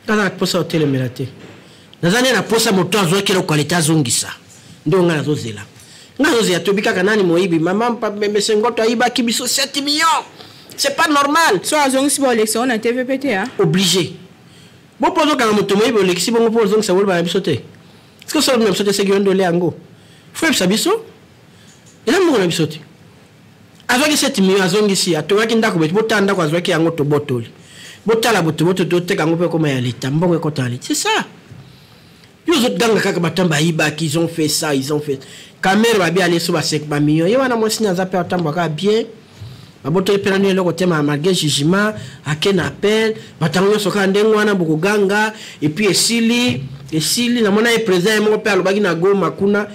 Aza na mposa kotelemela te. Naza nde na mposa moto azwaki eloko ya leta azongisa. Nde ngai nazozela, ngai nazozela. Toyebi kaka nani moyibi. Mama Mesengoto ayibaki biso 7 millions, c'est pas normal. So azongisi, baolekisa na TVP te? Obligé bo mpo ozokanga moto moyibi, olekisi bongo mpo ozongisa boloba na biso te. Est-ce que osala na biso te? Seki yo nde olia yango, fo yebisa biso eza mbongo na biso te. Azwaki 7 millions, azongisi, atongaki ndako. Beti botala ndako azwaki yango, tobotoli, botala boto boto, toteka yango mpe ekoma ya leta, mbongo ekota ya leta. C'est ça. Yo ozoganga kaka bato bayibaki, ils ont fait ça, ils ont fait. Kamerhe babi ale so basek bamillion ye wana, mwasi aza mpe atambwaka bien. Babotoli mpe nanu eloko te, malgré jugement ake na appel, bato yango nyonso kaka ndenge wana bokoganga, et puis esili esili. Namona ye président ye moko mpe alobaki na Goma kuna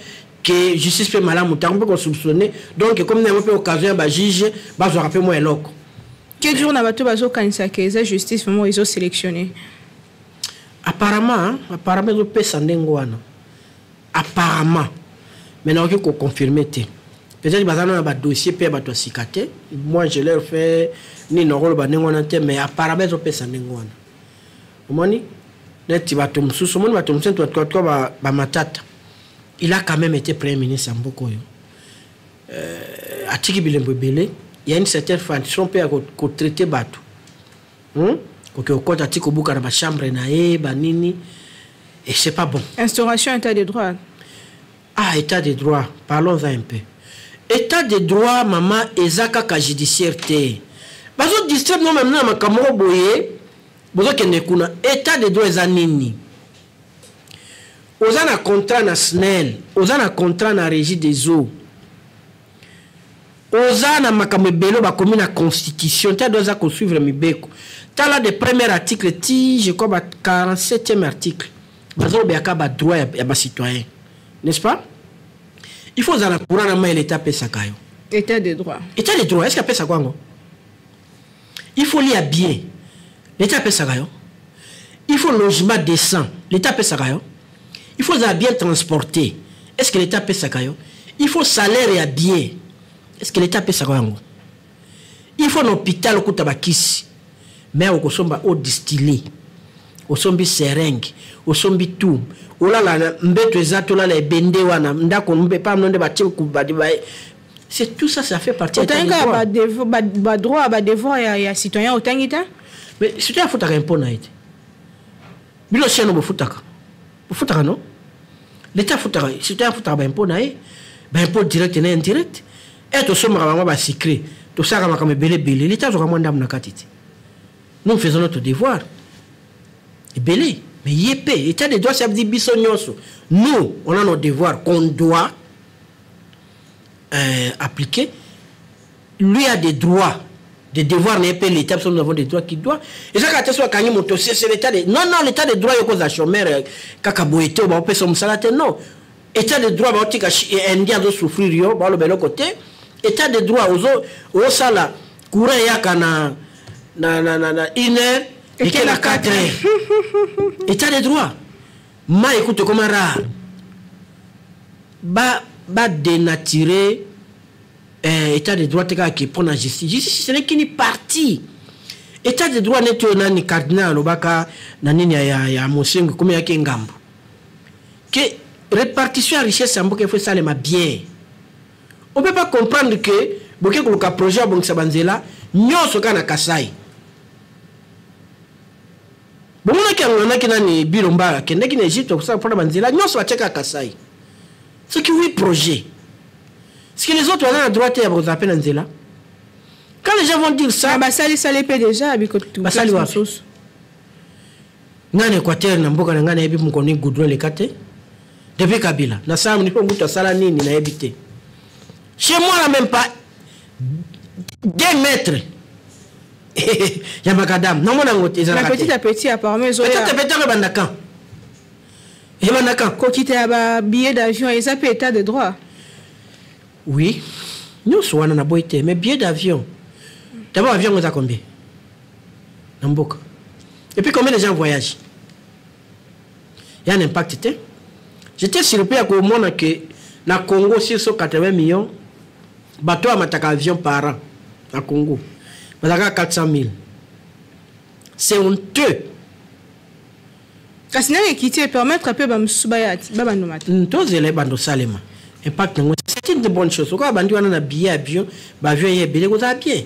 ke justice mpe malamu ntango mpe kosoupçonne. Donc ekomi na yango mpe occasion ya bajuge bazwaka mpe mwa eloko. Que jour na bato bazokanisaka eza justice vraiment ezosélectionne? Apparemment, apparemment ezopesa ndenge wana, apparemment, mais nakoki koconfirme te. Peut-être baza na badossier mpe ya bato ya sika te. Moi, je leur fais nini, nakoloba ndenge wana te, mais apparemment ezopesa ndenge wana. Omoni neti bato mosusu, omoni bato mosusu, neti bato bamatata, il a quand même été premier ministre ya mboka oyo, atiki bilembo ebele. Il y a une certaine façon mpe ya kotraite bato, Koke kokɔta ti kobuka na bachambre na ye banini, et c'est pas bon. Instauration état de droit. Ah, état de droit, parlons-en un peu. État de droit, mama, eza kaka judiciaire te. Bazodistraire no meme na makambo moko boye, bozokende kuna. État de droit eza nini? Oza na contrat na SNEL, oza na contrat na Régie des eaux, oza na makambo ebele bakomi na constitution te. Ado aza kosuivre mibeko. Tala de premier article ti, je crois, ba 47e article, bazolobelaka badroit ya bacitoyen, n'est-ce pas? Il faut ozala na courant na mai, l'état apesaka yo. État de droit. État de droit, est ce que apesaka yango? Il faut lia bien, l'état apesaka yo. Il faut logement décent, l'état apesaka yo. Il faut ozala bien transporté, est ce que l'état apesaka yo? Il faut salaire ya bien, est ce que l'état apesaka yango? Il faut na hôpital okuta bakisi, mais okosomba eau distillée, osombi seringue, osombi tout, olala na mbeto eza te, olala ebende wana ndako mpe pamno nde batie. C'est tout ça, ça fait partie. Otangi kaka badroit, badevoir ya citoyen, otangi te? Mais citoyen afutaka impôt na ye te. Bino chaîne bofutaka, bofutaka non? L'état afutaka, citoyen afutaka baimpôt na ye, baimpôt direct na indirect. E tosombaka bango basucré, tosalaka makambo ebele ebele, l'état azwaka mwa ndambo na kati te. Nous faisons notre devoir ebele, mais ye mpe état de droit, ça veut dire biso nyonso, nous, on a nos devoirs qu'on doit appliquer. Lui a des droits, des devoirs na ye mpe. L'état, biso, nous avons des droits qui doit. Ezaka te so akangi moto, c'est l'état de, non, non, l'état de droit, yokoza chômeur kaka boye te, baopesa mosala te, non. État de droit, baotika indien azosouffrir, yo baoloba eloko te. État de droit, ozosala courant eyaka na une heure, eke na 4 heures. État de droit, mai ekuta ekoma rare, badénaturer état de droit te kaka ke mpo na justice. Justice, ce n'est qu'une partie. État de droit, neti oyo nani cardinal alobaka na nini ya Mosengo, ekomi yaki ngambo ke répartition ya richesse ya mboka efo esalema bien. On peut pas comprendre que boke koluka projet ya bongisa banzela nyonso kaka na Kasai. Bomonaki yango naki nani Bilomba akendaki na Egypte kosala mpona banzela nyonso batiaka Kasai, soki huit projet. Ce que les autres baza na droit te ya kozala mpe na nzela. Quand les gens vont dire ça, Basalisali mpe déjà. Basali wapi? Ngai na Équateur, na mboka na ngai, nayebi mokoni goudron eleka te depuis Kabila. Nasala mpo mutu asala nini, nayebi te. Chez moi là, même pas 2 mètres ya macadam namona yango te, ezalaka. Petit à petit, apparemment. Petit à petit, yango ebanda quand? Ebanda quand? Kokita ya babillet d'avion eza mpe état de droit. Oui, nyonso wana naboyi te, mais billet d'avion d'abord, avion yango eza combien na mboka? Et puis combien de gens voyagent? Ya un impact te. J'étais surpris ya komona ke na Congo, 680 millions bato amataka avion par an, na Congo bazalaka 400 000. C'est honteux. Kasi ndenge ekiti epermettre mpe bamosusu baya babandoma te. Tozela ebanda osalema impact yango. C'est une bonne chose. Okoka bandi wana na billet avion, baavion ye ebele, kozala bien.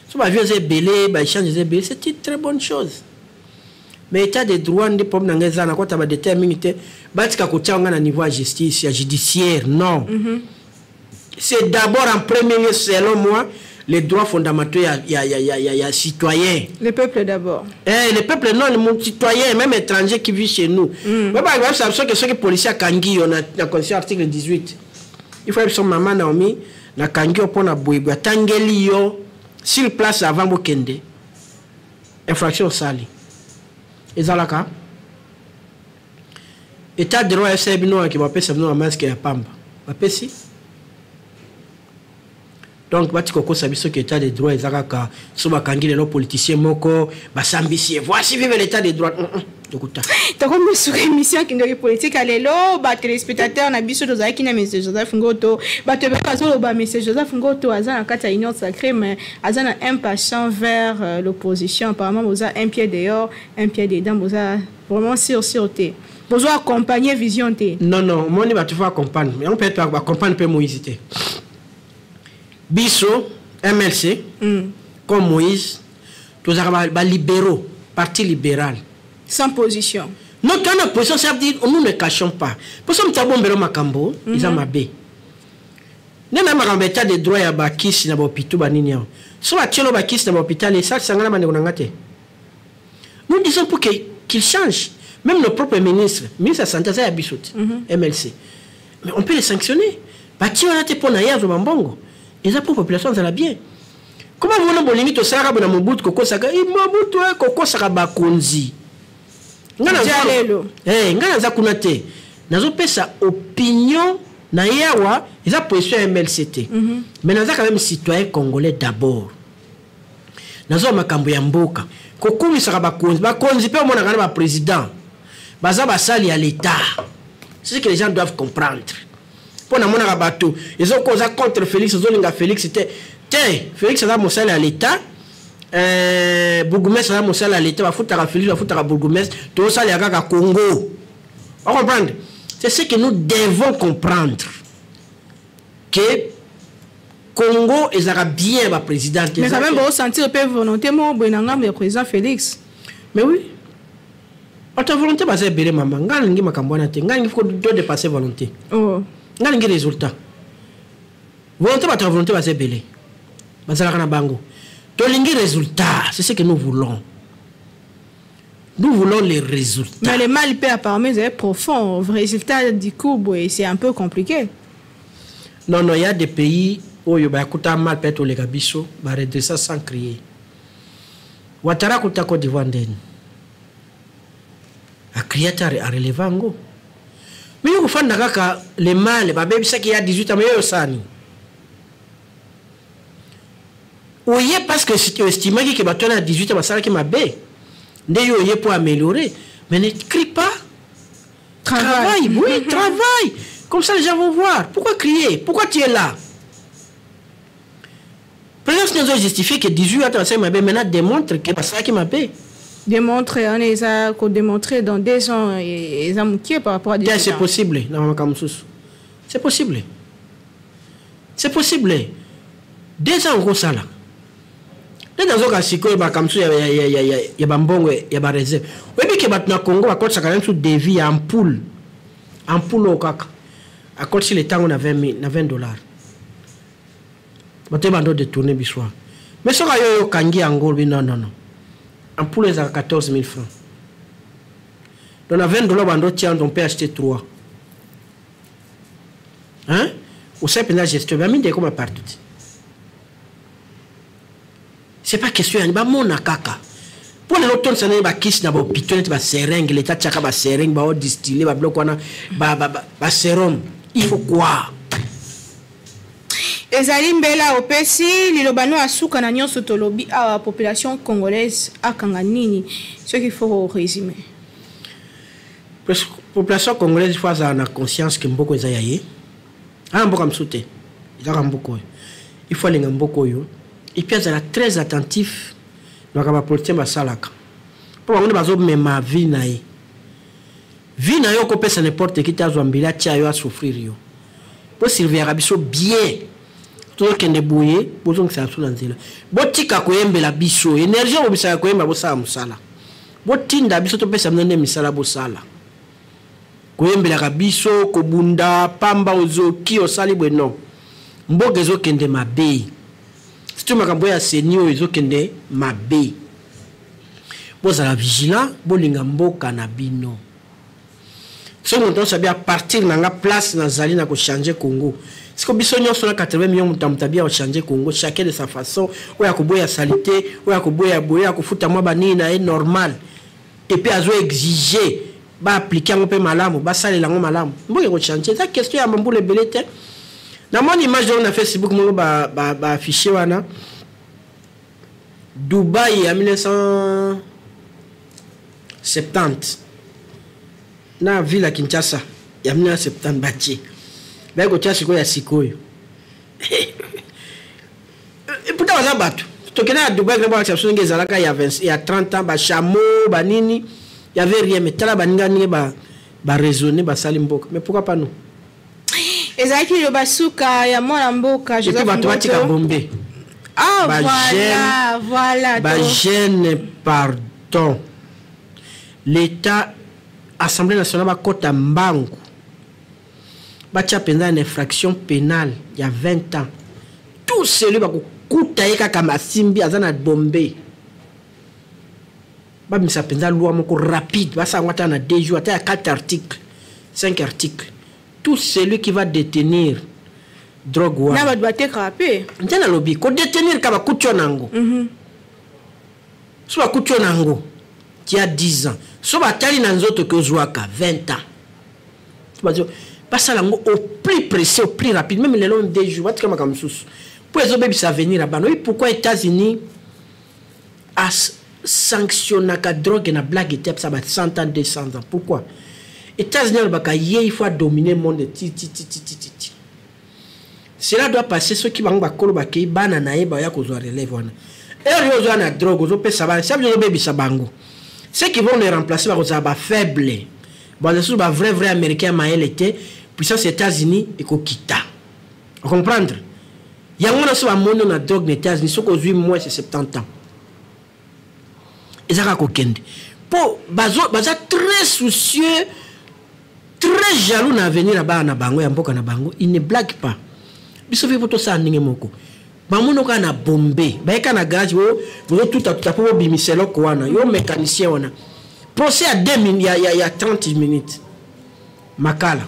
So baavion eza ebele, baéchange eza ebele, c'est une très bonne chose. Mais état de droit nde problème na ngai eza. Nakota badétail mingi te. Batika kotia nga na niveau ya justice, ya judiciaire, non. C'est d'abord, en premier lieu, selon moi, les droits fondamentaux ya citoyen. Le peuple d'abord. Eh, le peuple, non, le citoyen, même étranger qui vit chez nous. Soki soki policier akangi yo na constitution, article 18, il faut son mama Naomi, nakangi yo mpona boye boye, atangeli yo Sur place avant bokende, infraction osali. Ezalaka état de droit esali bino ake bapesa bino bamasque ya pamba. Bapesi. Donc bati kokosa biso ke état de droit eza kaka so bakangi lelo politicien moko basambisi ye. Voici vive l'état de droit. Lokuta. Tokomi suka émission Kindoki politique ya lelo. Batéléspectateur na biso, tozalaki na monsieur Joseph Ngoto. Bato ebele bazoloba monsieur Joseph Ngoto aza na kati ya Union sacrée, mais aza na impatient vers l'opposition. Apparemment boza un pied dehors, un pied dedans, boza vraiment sûr sûr te, bozo accompagner vision te. Non, omoni, bato faut accompagne yango, peut-être bacomprendre mpe Moïse te. Biso MLC, comme Moïse, tozalaka balibéraux, parti libéral. Sans position. Non, toza na position. Ça veut dire nous ne cachons pas. Mposo moto abombela makambo eza mabe. Nde na makambo état de droit ya bakisi na bahôpitaux, banini awa, so batielo bakisi na bahôpital, esalisanga na bandeko na nga te. Nous disons pour que qu'il change. Même nos propres ministres, ministre ya santé aza ya biso te, MLC, mais on peut les sanctionner. Batie wana te mpo na ye azwa bambongo, eza mpo population azala bien. Comment mona bolingi tosalaka bo na Mobutu, kokosaka Mobutu, kokosaka bakonzi? Ngai naza kuna te, nazopesa opinion na ye awa, eza position ya MLC te. Mais naza quand même citoyen congolais d'abord. Nazwa makambo ya mboka, kokumisaka bakonzi. Bakonzi mpe omonaka na baprésident baza basali ya l'État. C'est ce que les gens doivent comprendre. Mpo namonaka bato ezoko oza contre Félix, ozolinga Félix te. Te, Félix aza mosali ya l'État, bourgmestre aza mosali ya l'État. Bafutaka Félix, bafutaka bourgmestre, tozosalela kaka Congo. Ocomprendre? C'est ce que nous devons comprendre, que Congo ezalaka bien baprésident te. Mais quand même bosentir mpe volonté moko boye na ngambo ya président Félix. Mais oui, bato ya volonté baza ebele, mama. Ngai nalingi makambo wana te. Ngai nalingi to dépasser volonté. Oh. Ngai nalingi résultat. Volonté, bato ya volonté baza ebele, bazalaka na bango. Tolingi résultat, c'est ce que nous voulons. Nous voulons les résultats. Mais le mal peut apparemment est profond. Résultat du coup, c'est un peu compliqué. Non, il y a des pays où il y a mal peut-être les biso, ba redresser sans crier. Ouattara kuta Côte d'Ivoire ndeni. A crier a relever ngo. Mais yo kofanda kaka le mal babebisaki ya 18 ans, mais yo sani. Oye parce que si tu estimaki que bato na 18 ans basalaki mabe. Nde yo oye pour améliorer, mais ne crie pas. Travaille. Travaille, oui, travaille. Comme ça les gens vont voir. Pourquoi crier? Pourquoi tu es là? Président nous a justifié que 18 ans basalaki mabe, maintenant démontre que basalaki mabe. Démontrer, on les a démontré dans 2 ans et ils ont par rapport à 18 C'est possible, dans makambo mosusu. C'est possible. C'est possible. 2 ans okosala. Nde nazoka sikoyo makambo mosusu ya bambongo ya baréserve. Oyebi ke bato na Congo bakotisaka na biso devis ya ampoule. Ampoule oyo kaka akotisi letango na 20 na 20 dollars. Bato bando détourner biso wana. Mais soki ayo oyo okangi yango, olobi non, non, non, ampoule ezalaka 14 000 francs, donc na 20 dollars bando tia, on peut acheter 3, hein. Osali mpenza gestion baminde ekoma partout. C'est pas question yani bamona kaka mpo lelo tondisa nani bakisi na bahôpitaux neti baseringue. Leta tiaka baseringue, baodistille babiloko wana, basérum. Il faut quoi? Ezali mbela opesi liloba no asuka na nyonso tolobi awa. Population congolaise akanga nini soki faut résumer? Population congolaise, il faut azala na conscience ke mboka eza ya ye. Aya mboka mosusu te, ezaka mboka oyo. Il faut alinga mboka oyo et puis azala très attentif na makambo ya politicien basalaka, mpo bango nde bazomema vie na ye. Vie na yo okopesa n'importe qui te, azwa mbili atia yo, asouffrir yo. Mpo surveillaka biso bien, tozokende boye, bozongisa biso na nzela. Botika koyembela biso énergie obobisaka koyemba, bosala mosala. Botinda biso, topesa bino nde misala bosala. Koyembelaka biso kobunda pamba, ozoki osali boye, non. Mboka ezokende mabe, surtout makambo ya CENI oyo ezokende mabe. Bozala vigilant, bolinga mboka na bino. Soki moto nyonso abi à partir na nga place nazali na kochange Congo, Siko biso nyonso na 80 millions, moto moto abia ochange Congo, chacun de sa façon. Oyo akoboya saleté, oyo akoboya boye, akofuta mwa banini na ye normal, et puis azo exiger baappliquer yango mpe malamu, basalela yango malamu, mboka ekochange. Eza question ya bambula ebele te. Namoni image oyo na Facebook moko, baaffiche wana Dubai ya 1970 na ville ya Kinshasa ya 1970, batie baye kotia sikoyo ya sikoyo. Pourtant baza bato. Tokende na Dubai, kuna balakisa biso ndenge ezalaka ya 20, ya 30 ans, bachameau banini, y avait rien. Mais tala baninga ndenge baraisonne, basali mboka. Mais pourquoi pas nous? Ezalaki liloba suka ya mwana mboka. Et puis bato batika bombe. Ah, voilà, voilà. Bajeune, pardon, l'État, Assemblée nationale, bakota mbangu, batia mpenza na infraction pénale ya 20 ans tout celui bakokuta ye kaka masimbi aza na bombe. Babimisa mpenza loi moko rapide, basala yango ata na 2 jours, ata ya 4 articles, 5 articles: tout celui qui va détenir drogue wana. Na bato batekaka mpe. Nte nalobi kodétenir ka bakuti yo na yango. So bakuti yo na yango, tia 10 ans. So batali na nzoto ke ozwaka, 20 ans. Basala yango au plus pressé, au plus rapide, même lelo, même 2 jours. Batika makambo mosusu mpo ezobebisa avenir ya bana. Oyi pourquoi États-Unis asanctionnaka drogue na blague te, apesa ba 100 ans, 200 ans? Pourquoi États-Unis alobaka ye il faut adominer monde ti ti ti ti ti ti? Cela doit passer. Soki bango bakolo bakei, bana na ye baya kozwa relève wana. Heure yo ozwa na drogue, ozopesa bana sabi, ozobebisa bango. Ceux qui vont les remplacer bakozala bafaible, baza susu bavrai vrai américain mayele te. Puissance États-Unis ekokita, ocomprendre yango na so bamoni na drogue na États-Unis, soki ozwi moins c'est 70 ans. Eza kaka kokende mpo baza très soucieux, très jaloux na avenir ya bana na bango, ya mboka na bango. Il ne blague pas. Biso mpe po tosala ndenge moko. Bamoni kaka na bombe, bayeka na garage oyo bozotutatuta mpo bobimisa eloko wana. Yo mécanicien wana, procès ya 2 min, ya 30 minutes, makala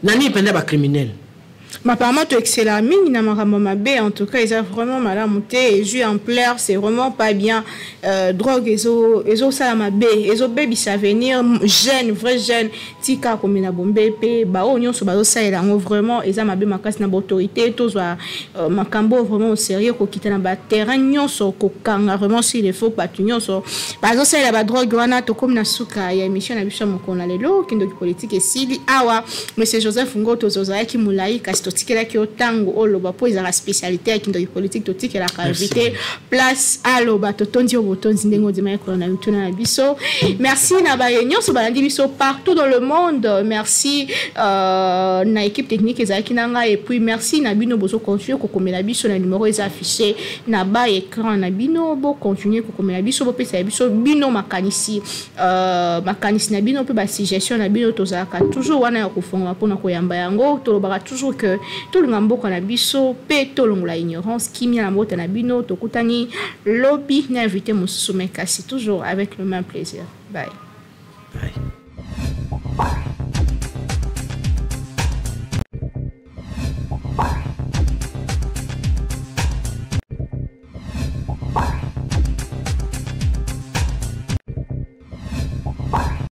na nini mpenza, bacriminel. Mais apparemment toexcella mingi na makambo mabe. En tout cas, eza vraiment malamu te, ezwi ampleur, c'est vraiment pas bien. Drogue ezosala mabe, ezobebisa avenir jeune, vrai jeune. Tika komela bombe mpe baoyo nyonso bazosalela yango, vraiment eza mabe makasi. Na baautorité, tozwa makambo vraiment au sérieux, kokita na baterrain nyonso, kokanga vraiment s'il le faut bato nyonso bazosalela badrogue wana. Tokomi na suka ya émission na biso ya mokolo na lelo. Kindoki Politique esili awa. Monsieur Joseph Ngoto, ozalaki molai, kasi totikelaki yo ntango oloba mpo ezalaka spécialité ya Kindoki Politique, totikelaka invité place aloba. Totondi yo botondi ndenge ondimaki kolanda mituna na biso. Merci na baye nyonso balandi biso partout dans le monde. Merci na équipe technique ezalaki na ngai, et puis merci na bino bozocontinue kokomela biso na numéro eza affiché na ba écran na bino. Bocontinue kokomela biso, bopesa biso bino makanisi, makanisi na bino mpe basuggestion na bino. Tozalaka toujours wana ya kofongama mpona koyamba yango. Tolobaka toujours que tolinga mboka na biso mpe tolongola ignorance. Kimia na mboka na bino. Tokutani lobi na invité mosusu, mais kasi toujours avec le même plaisir. Bye, bye.